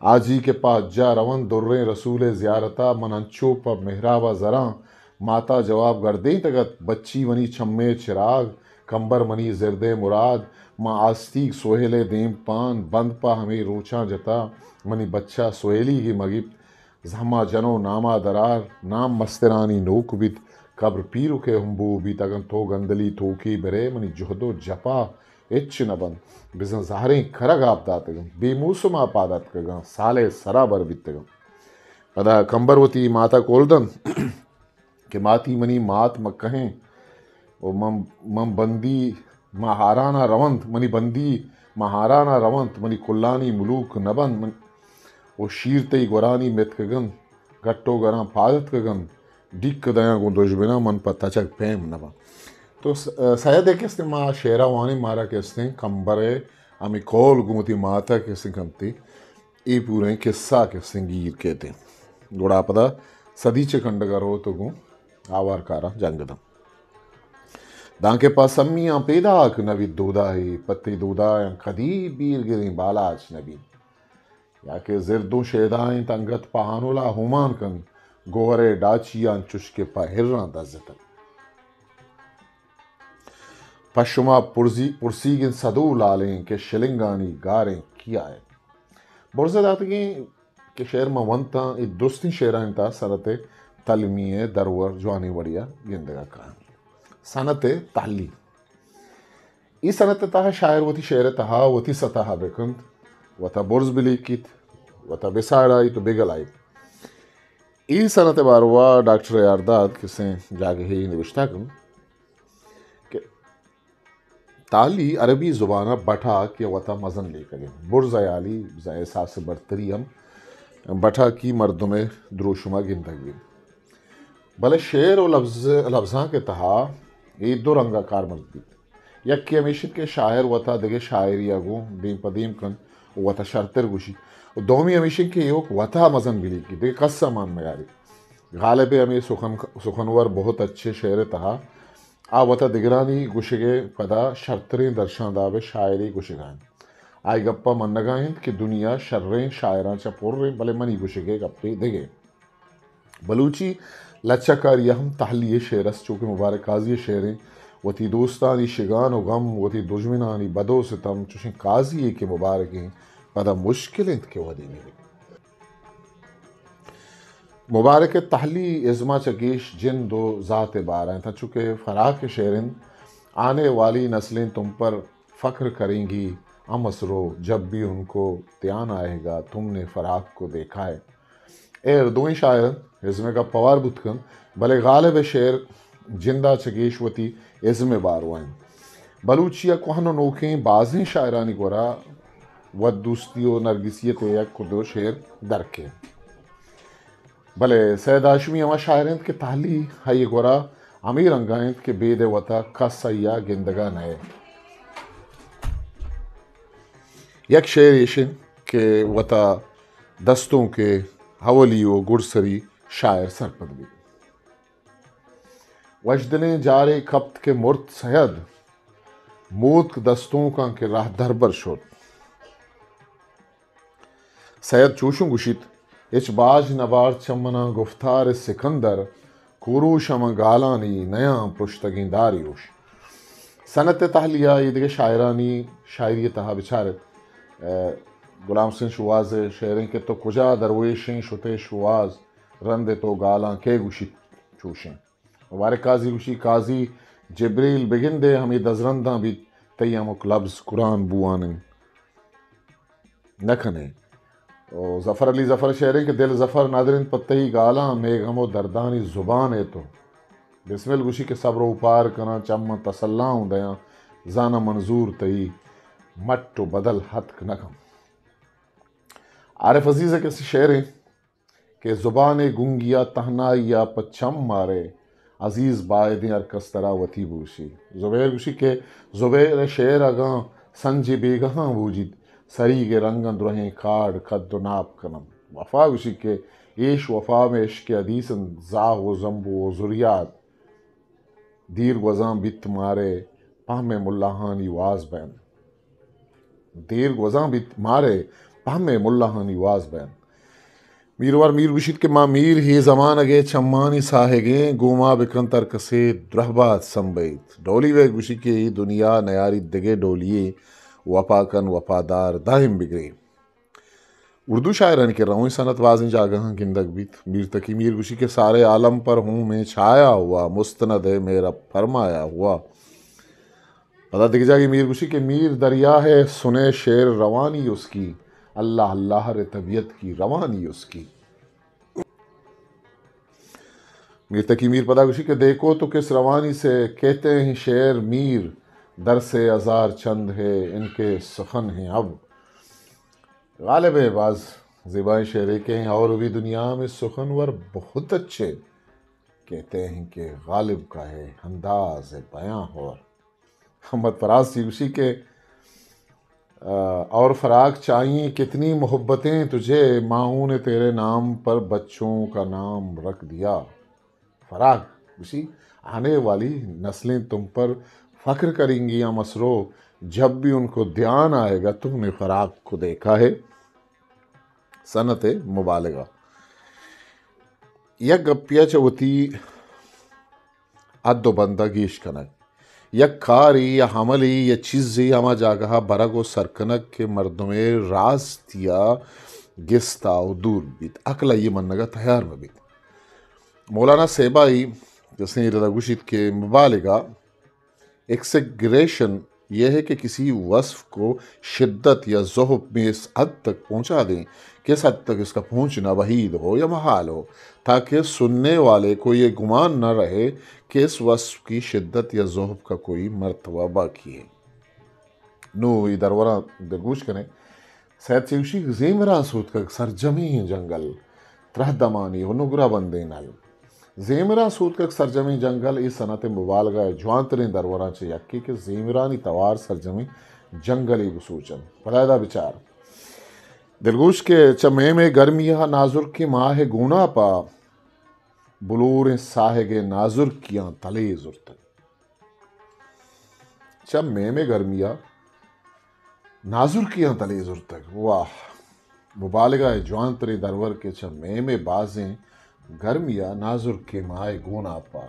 آجی کہ پہ حجا رون دریں رسول ءِ زیارتا، من انچو پہ محرابا زراں۔ ماتا جواب گردینتگ ات، بچی منی چمے چراگ، کمبر منی زردے مراد، من آستیگ سہیل ءِ دیم پان، بند پہ ہمے روچاں جتا، منی بچا سہیلیگی مگیپت، زہما جنو ناما درار، نام مسترانی نوک بیت، قبر پیرک ءِ ہمبو بیت، اگن تو گندلی توکی برے، منی جہد ءُ جپا ہچ نہ بنت۔ بزاں زہریں کرگ آپ داتگ انت، بے موسم ءَ پاد اتکگ انت، سال ءِ سرا بر بیتگ انت۔ پدا کمبر وتی مات ءَ کول دنت کہ ماتی منی مات مکہیں ءُ من، من بندی ماہاران ءَ رونت، منی بندی ماہاران ءَ رونت، منی کلانی ملوک نہ بنت، من ءُ شیر تئی گورانی متکگ انت، گٹ ءُ گراں پاد اتکگ انت، ڈیک دیاں گوں دژمناں، من پہ تچگ پیم نہ باں۔ تو س-، سید ءِ کہ استیں ما شعر ءَ وانیں، مارا کہ استیں کمبر ءِ ہمے کول گوں وتی مات ءَ کہ استیں کنتی، اے پوریں قصہ کہ استیں گیر کیت۔ گڑا پدا سدیچ ءِ کنڈگ ءَ روت ءُ گوں آوار کاراں جنگ دنت۔ دانکہ پہ سمیاں پیداک نہ بیت دوداہے، پہ تئی دودایاں کدی بیرگریں بالاچ نہ بیت۔ یا کہ زردوں شیدا انت انگت پہ ہانولا ہومان کنت، گوہر ءِ ڈاچیاں چش کہ پہ ہراں دزتگ۔ پہ شما پرزی-، پرسیگ انت سدو لالیں کہ شلنگانی گاریں کیا انت۔ برز ءَ داتگیں کہ شعر من ونتاں، اے درستیں شعرانی تہا صنعت ءِ تلمی ءِ درور جوانیں وڑے ءَ گندگ ءَ کاینت۔ صنعت ءِ تہلی۔ اے صنعت ءِ تہا شاعر وتی شعر ءِ تہا وتی سطح ءَ بہ کنت، وت ءَ برز بہ لیکیت، وت ءَ بہ ساڑایت ءُ بہ گلائیت۔ اے صنعت ءِ باروا ڈاکٹر یارداد کسیں جاگہے نبشتہ کنت کہ تہلی عربی زبان ءَ بٹاک یا وت ءَ مزن لیکگ انت۔ برز ہیالی، بزاں احساس برتری ہم بٹاکی مردم ءِ دروشم ءَ گندگ بیت۔ بلے شعر ءُ لبز-، لبزانک ءِ تہا اے دو رنگ ءَ کارمرز بیت۔ یکے ہمیش انت کہ شاعر وت ءَ دگہ شاعرے ءَ گوں دیم پہ دیم کنت ءُ وت ءَ شرتر گوشیت۔ ءُ دومی ہمیش انت کہ ایوک وت ءَ مزن بلیکیت، دگہ کس ءَ مان میاریت۔ غالب ءِ ہمے سخن، سخنور بہت اچھے شعر ءِ تہا آ وت ءَ دگرانی گوشگ ءِ پدا شرتریں درشانداب ءِ شاعرے گوشگ ءَ انت۔ آئی گپ ءَ منگ ءَ انت کہ دنیا شریں شاعراں چہ پر انت، بلے منی گوشگ ءِ گپے دگہ۔ بلوچی لچہ کاری ءَ ہم تہلی ءِ شعر است، چو کہ مبارک قاضی ءِ شعر انت، وتی دوستانی شگان ءُ غم، وتی دژمنانی بد ءُ ستم، چوشیں قاضی یے کہ مبارک انت، پدا مشکل انت کہ ودی بہ بیت۔ مبارک ءِ تہلی ازم ءَ چہ گیش جند ءُ ذات ءِ بار ءَ انت، انچو کہ فراق ءِ شعر انت، آنے والی نسلیں تم پر فخر کریں گی، امس رو جب بھی ان کو دھیان آئے گا، تم نے فراق کو دیکھا ہے۔ اے ہر دوئیں شاعر انت، ازم ءِ گپ ہوار بوت کنت، بلے غالب ءِ شعر جند ءَ چہ گیش وتی ازم ءِ باروا انت۔ بلوچی ءِ کوہن ءُ نوکیں بازیں شاعرانی گورا وت دوستی ءُ نرگسیت ءِ یک ءُ دو شعر در کئیت۔ بلے سید ہاشمی ہما شاعر انت کہ تہلی آئی ءِ گورا ہمے رنگ ءَ انت کہ بید ءِ وت ءَ کس آئی ءَ گندگ ءَ نئیت۔ یک شعر ایش انت کہ وت ءَ دستوں کے ہولی و گڈسری شاعر سرپد بیت۔ وشدلیں جارے کپت کہ مرت سید، موتک دستونکاں کہ راہ دربر شت۔ سید چوشوں گوشیت، ہچ باج نبارت چہ منا گفتار سکندر، کوروش ہمہ گالانی نیاں پرشتگیں داریوش۔ صنعت تحلیہ ء دگہ شاعرانی شاعری ء تہا بچارت۔ ء، غلام حسین شوہاز ء شعریں کہ تو کجا درویشیں شتے شوہاز، رند ء تو گالاں کئے گوشیت چوشیں۔ مبارک قاضی گوشی، قاضی جبریل بگندے ہمے دزرنداں بیت، تئی ہمک لبز قرآن بوان انت۔ نہ کن ئے۔ و ظفر علی ظفر شعریں کہ دل ظفر ندر انت پہ تئی گالاں، مئے غم و دردانی زبان ئے تو۔ بسمل گوشی کہ صبر و اوپار کناں، چماں تسلاں و دیاں، زاناں منظور تئی مٹ و بدل ہتک نہ کن۔ عارف عزیز ء کسی شعریں کہ زبان گنگیا تہنائیا پہ چم مارے، عزیز بائدیں ہر کس ترا وتی بوشی۔ زبیر گوشی کہ زبیر ء شعر اگاں سنج بیگہاں بوجیت، سریگ ء رنگاں درہیں کاڑ کد و ناپ کنم۔ وفا گوشی کہ ایش وفا میں عشق حدیث انت، زاہ و زمبو و زریات۔ دیر گوزاں بیت مارے پہمیں ملاہانی واز بین۔ دیر گوزاں بیت مارے پہمیں ملاہانی واز بین۔ میرور میر گوشیت کہ ما میر ہی زمانگے چمانی ساہگیں، گوما بکنت ہر کسے درہبات سمبیت۔ ڈولی وے گوشی کہ ای دنیا نیاریت دگے ڈولیے، وپا کن وپادار دائم بگرے۔ اردو شاعرانی کہ رویں صنعت بازیں جاگہاں گندگ بیت۔ میر تقی میر گوشی کہ سارے عالم پر ہوں میں چھایا ہوا، مستند ہے میرا فرمایا ہوا۔ پدا دگہ جاگے میر گوشی کہ میر دریا ہے سنے شعر روانی اس کی، اللہ اللہ رے طبیعت کی روانی اس کی۔ میر تقی میر پدا گوشی کہ دیکھو تو کس روانی سے کہتے ہیں شعر میر، در سے ہزار چند ہے ان کے سخن ہیں اب۔ غالب ء باز زیبائیں شعرے کہ ہیں، اور بھی دنیا میں سخنور بہت اچھے، کہتے ہیں کہ غالب کا ہے انداز بیاں اور۔ محمد فراز سی گوشی کہ، آ، اور فراق چاہیے کتنی محبتیں تجھے، ماہوں نے تیرے نام پر بچوں کا نام رکھ دیا۔ فراق گوشی، آنے والی نسلیں تم پر فخر کریں گی یا مسرو، جب بھی ان کو دھیان آئے گا تم نے فراق کو دیکھا ہے۔ صنعت مبالغہ۔ یک گپیا چہ وتی حد و بندہ گیش کنگ۔ یک کاری یا عملی یا چیزی ہما جاگہا برگ و سر کنگ کہ مردمے راستی ء گستا و دور بیت، عقل ء یہ منگا تیار مہ بیت۔ مولانا سیبائی کسیں ردا گوشیت کہ مبالغہ، ایکسیگریشن، یہ ہے کہ کسی وصف کو شدت یا ضعف میں اس حد تک پہنچا دیں کہ اس حد تک اس کا پہنچنا بعید ہو یا محال ہو، تاکہ سننے والے کو یہ گمان نہ رہے کہ اس وصف کی شدت یا ضعف کا کوئی مرتبہ باقی ہے۔ نوں اے درورا دلگوش کنیں۔ سید چیوشی زیمرا سوتکگ سرجمیں جنگل، ترہ دمانی و نگرہ بندیں نل۔ زیمرا سوتکگ سرجمیں جنگل، اے صنعت مبالغہ ء جوانتریں دروران چہ یکے کہ زیمرانی توار سرجمیں جنگلے گسوچن۔ پدا ادا بچار۔ دلگوش کہ چہ میم ء گرمی ء نازرکیں ماہ ء گوناپا بلوریں ساہگ ء نازرکیاں تلے زرتگ۔ چہ میم ء گرمی ء نازرکیاں تلے زرتگ۔ واہ! مبالغہ ء جوانتریں درور کہ چہ میم ء بازیں گرمی ء نازرکیں ماہ ء گوناپ ء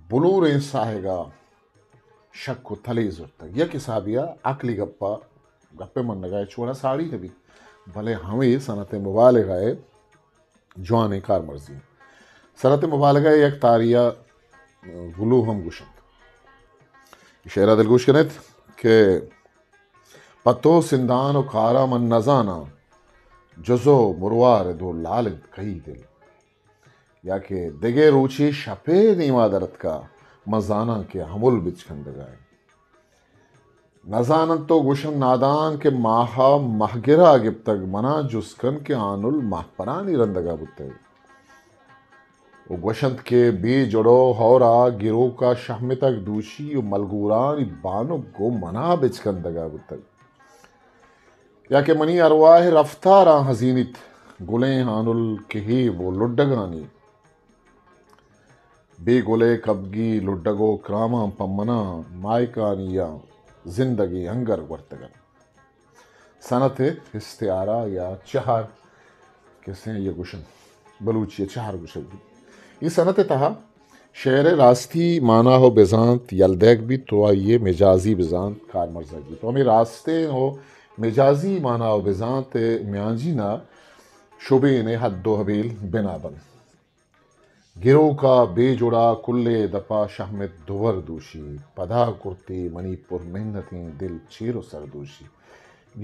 بلوریں ساہگ ء شک و تلے زرتگ۔ یک حسابے ء عقلی گپ ء گپ ء منگ ء ہچ وڑ ء ساڑی نہ بیت، بلے ہمے صنعت مبالغہ ء جوانیں کارمرزی۔ صنعت مبالغہ ء یک تاری ء گلو ہم گوش انت۔ شعر ء دلگوش کن ات کہ پہ تو سندان و کارا من نزاناں، جزو مروار دو لال انت کئی دل۔ یا کہ دگہ روچے شپے نیما در اتکا، من زاناں کہ ہمل بچکندگا انت۔ نزاننت و گوشنت نادان کہ ماہ ء مہگرا گپتگ، منا جست کن کہ آنل مہپرانی رندگا بوتگ۔ و گوشنت کہ بے جڑو ہورا گروکا شہمتگ دوشی و ملگورانی بانک گوں منا بچکندگا بوتگ۔ یا کہ منی ارواہ رفتاراں ہزینیت، گلیں ہانل کہیب و لڈگانی، بے گلے کبگی لڈگ و کراماں پمناں مائکانی ء زندگی انگر گورتگ انت۔ صنعت استعارہ یا چہر کسیں یہ گوشن، بلوچی چہر گوشگ بیت۔ یہ صنعت تہا شعر راستی مانا و بزانت یل دیگ بیت تو آئیے مجازی بزانت کارمرزگ بیت۔ تو ہمیں راستیں و مجازی مانا و بزانت میانجینا شبین حد و حبیل بنا بنت۔ گروکا بے جڑا کلے دپا شہمت دوور دوشی، پدا کرتی منی پر منتیں دل چیر و سر دوشی۔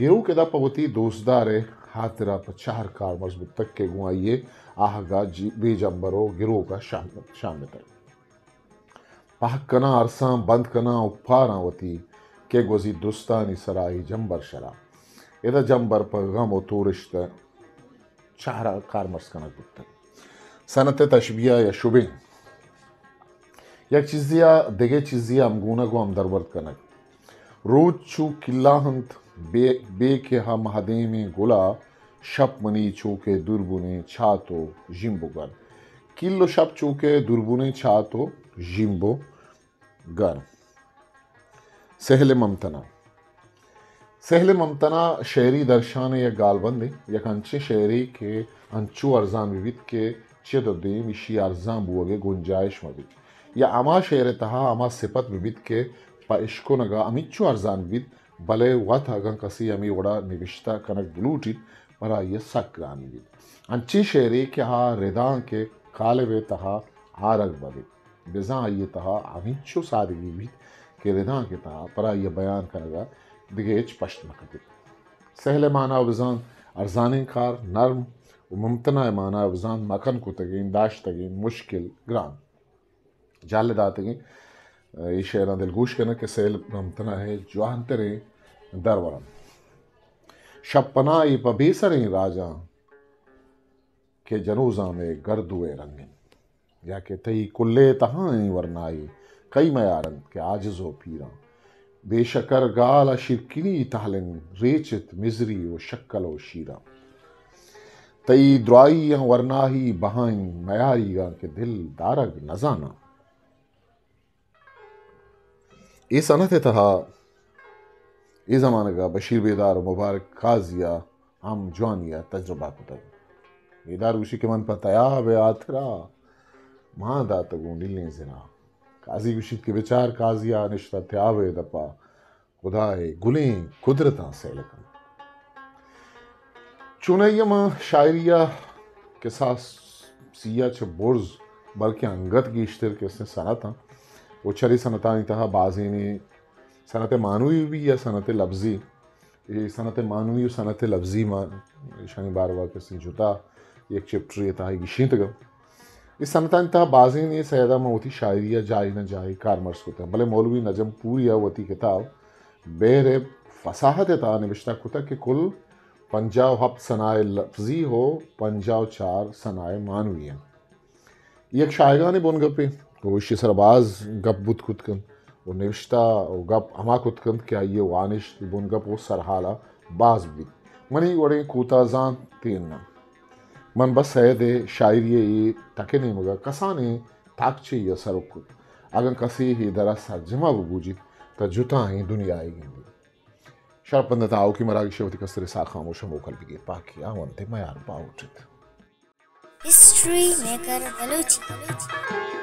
گروک ادا پہ وتی دوستدار ء ہاترا پہ چہر کارمرز بوتگ کہ گوں آئی ء آہگا جی-، بے جمبر و گروکا شہمت، شہمت ء پہک کناں، ارساں بند کناں و پاراں وتی کہ گوزی درستانی سرا ای جمبر شرا۔ ادا جمبر پہ غم و تورشت چہرا کارمرز کنگ بوتگ۔ صنعت تشبیہ یا شبین۔ یک چیزے ء دگہ چیزے ء ہمگونگ و ہمدرورد کنگ۔ روچ چو کلا انت، بے، بے کہ ہم ہدیمیں گلا، شپ منی چو کہ دوربونیں چات و ژیمب و گر۔ کل و شپ چو کہ دوربونیں چات و ژیمب و گر۔ سہل ممتنا۔ سہل ممتنا شعری درشان ء یک گالبندے، یک انچیں شعرے کہ انچو ارزان بہ بیت کہ چد و دیم ایشی ارزان بوگ ء گنجائش مہ بیت، یا ہما شعر ء تہا ہما صفت بہ بیت کہ پہ اشکنگ ء ہمینچو ارزان بہ بیت، بلے وت اگاں کسے ہمے وڑا نبشتہ کنگ بلوٹیت، پر آئی ء سک گران بہ بیت۔ انچیں شعرے کہ آ ردانک ء قالب ء تہا آرگ بہ بیت۔ بزاں آئی ء تہا ہمینچو سادگی بیت کہ ردانک ء تہا پر آئی ء بیان کنگ ء دگہ ہچ پشت مہ کپیت۔ سہل ء مانا و بزاں ارزانیں کار، نرم و ممتنا ء مانا و بزاں مکن کتگیں، داشتگیں، مشکل، گران۔ جہل داتگیں اے شعراں دلگوش کنگ کہ سہل ممتنا ء جوانتریں درور انت۔ شپ پناہی پہ بے سریں راجاں کہ جنوزام ء گردو ء رنگ انت۔ یا کہ تئی کلے تہائیں ورنائی کئی میار انت کہ عاجز و پیراں۔ بے شکر گال ء شیرکنی تہلنگ ریچت مزری و شکل و شیراں۔ تئی درائیاں ورناہی بہائیں میاریگاں کہ دل دارگ نزاناں۔ اے صنعت ء تہا اے زمانگ ء بشیر بیدار و مبارک قاضی ء ہم جوانی ء تجربہ کتگ۔ بیدار گوشی کہ من پہ تیاب ء ہاترا مان داتگوں نیلیں زنا۔ قاضی گوشیت کہ بچار قاضی ء نشتہ تیاب ء دپا خدا ء گلیں قدرتاں سیل کنت۔ چونائی ء ما شاعری ء کساسی ء چہ برز بلکیں انگت گیشتر کسیں صنعت آں و چرے صنعتانی تہا بازینے صنعت معنوی بی یا صنعت لفظی۔ اے صنعت معنوی و صنعت لفظی ما ایشانی باروا کسیں جتا یک چیپٹرے تہا گیشینتگ۔ اے صنعتانی تہا بازینے سیدا ما وتی شاعری ء جاہے نہ جاہے کارمرز کتگ، بلے مولوی نجم پوری ء وتی کتاب بحر فصاحت ء تہا نبشتہ کتگ کہ کل پنجاہ و ہپت صنایع لفظی و پنجاہ و چار صنایع معنوی انت۔ یک شاہگانیں بنگپے و ایشی سرا باز گپ بوت کت کنت و نبشتہ و گپ ہما کت کنت کہ آئی ء وانشت بنگپ و سرحال ء باز بیت۔ منی وڑیں کوتاہ زانتین نہ۔ من بس سید ء شاعری ء اے تک ء نیمگ ء کسانیں تاکچے ء سرک کت۔ اگاں کسے اے در ء سرجم ء بہ بوجیت، تہ جتائیں دنیا ء گندیت۔ شرپندتاں آؤکیں مراگش ء وتی کستریں ساکاں ہموش ء موکل بگیت، پاکی آ ونت ء میار باہوٹ ایت۔ ہسٹری میکر بلوچی۔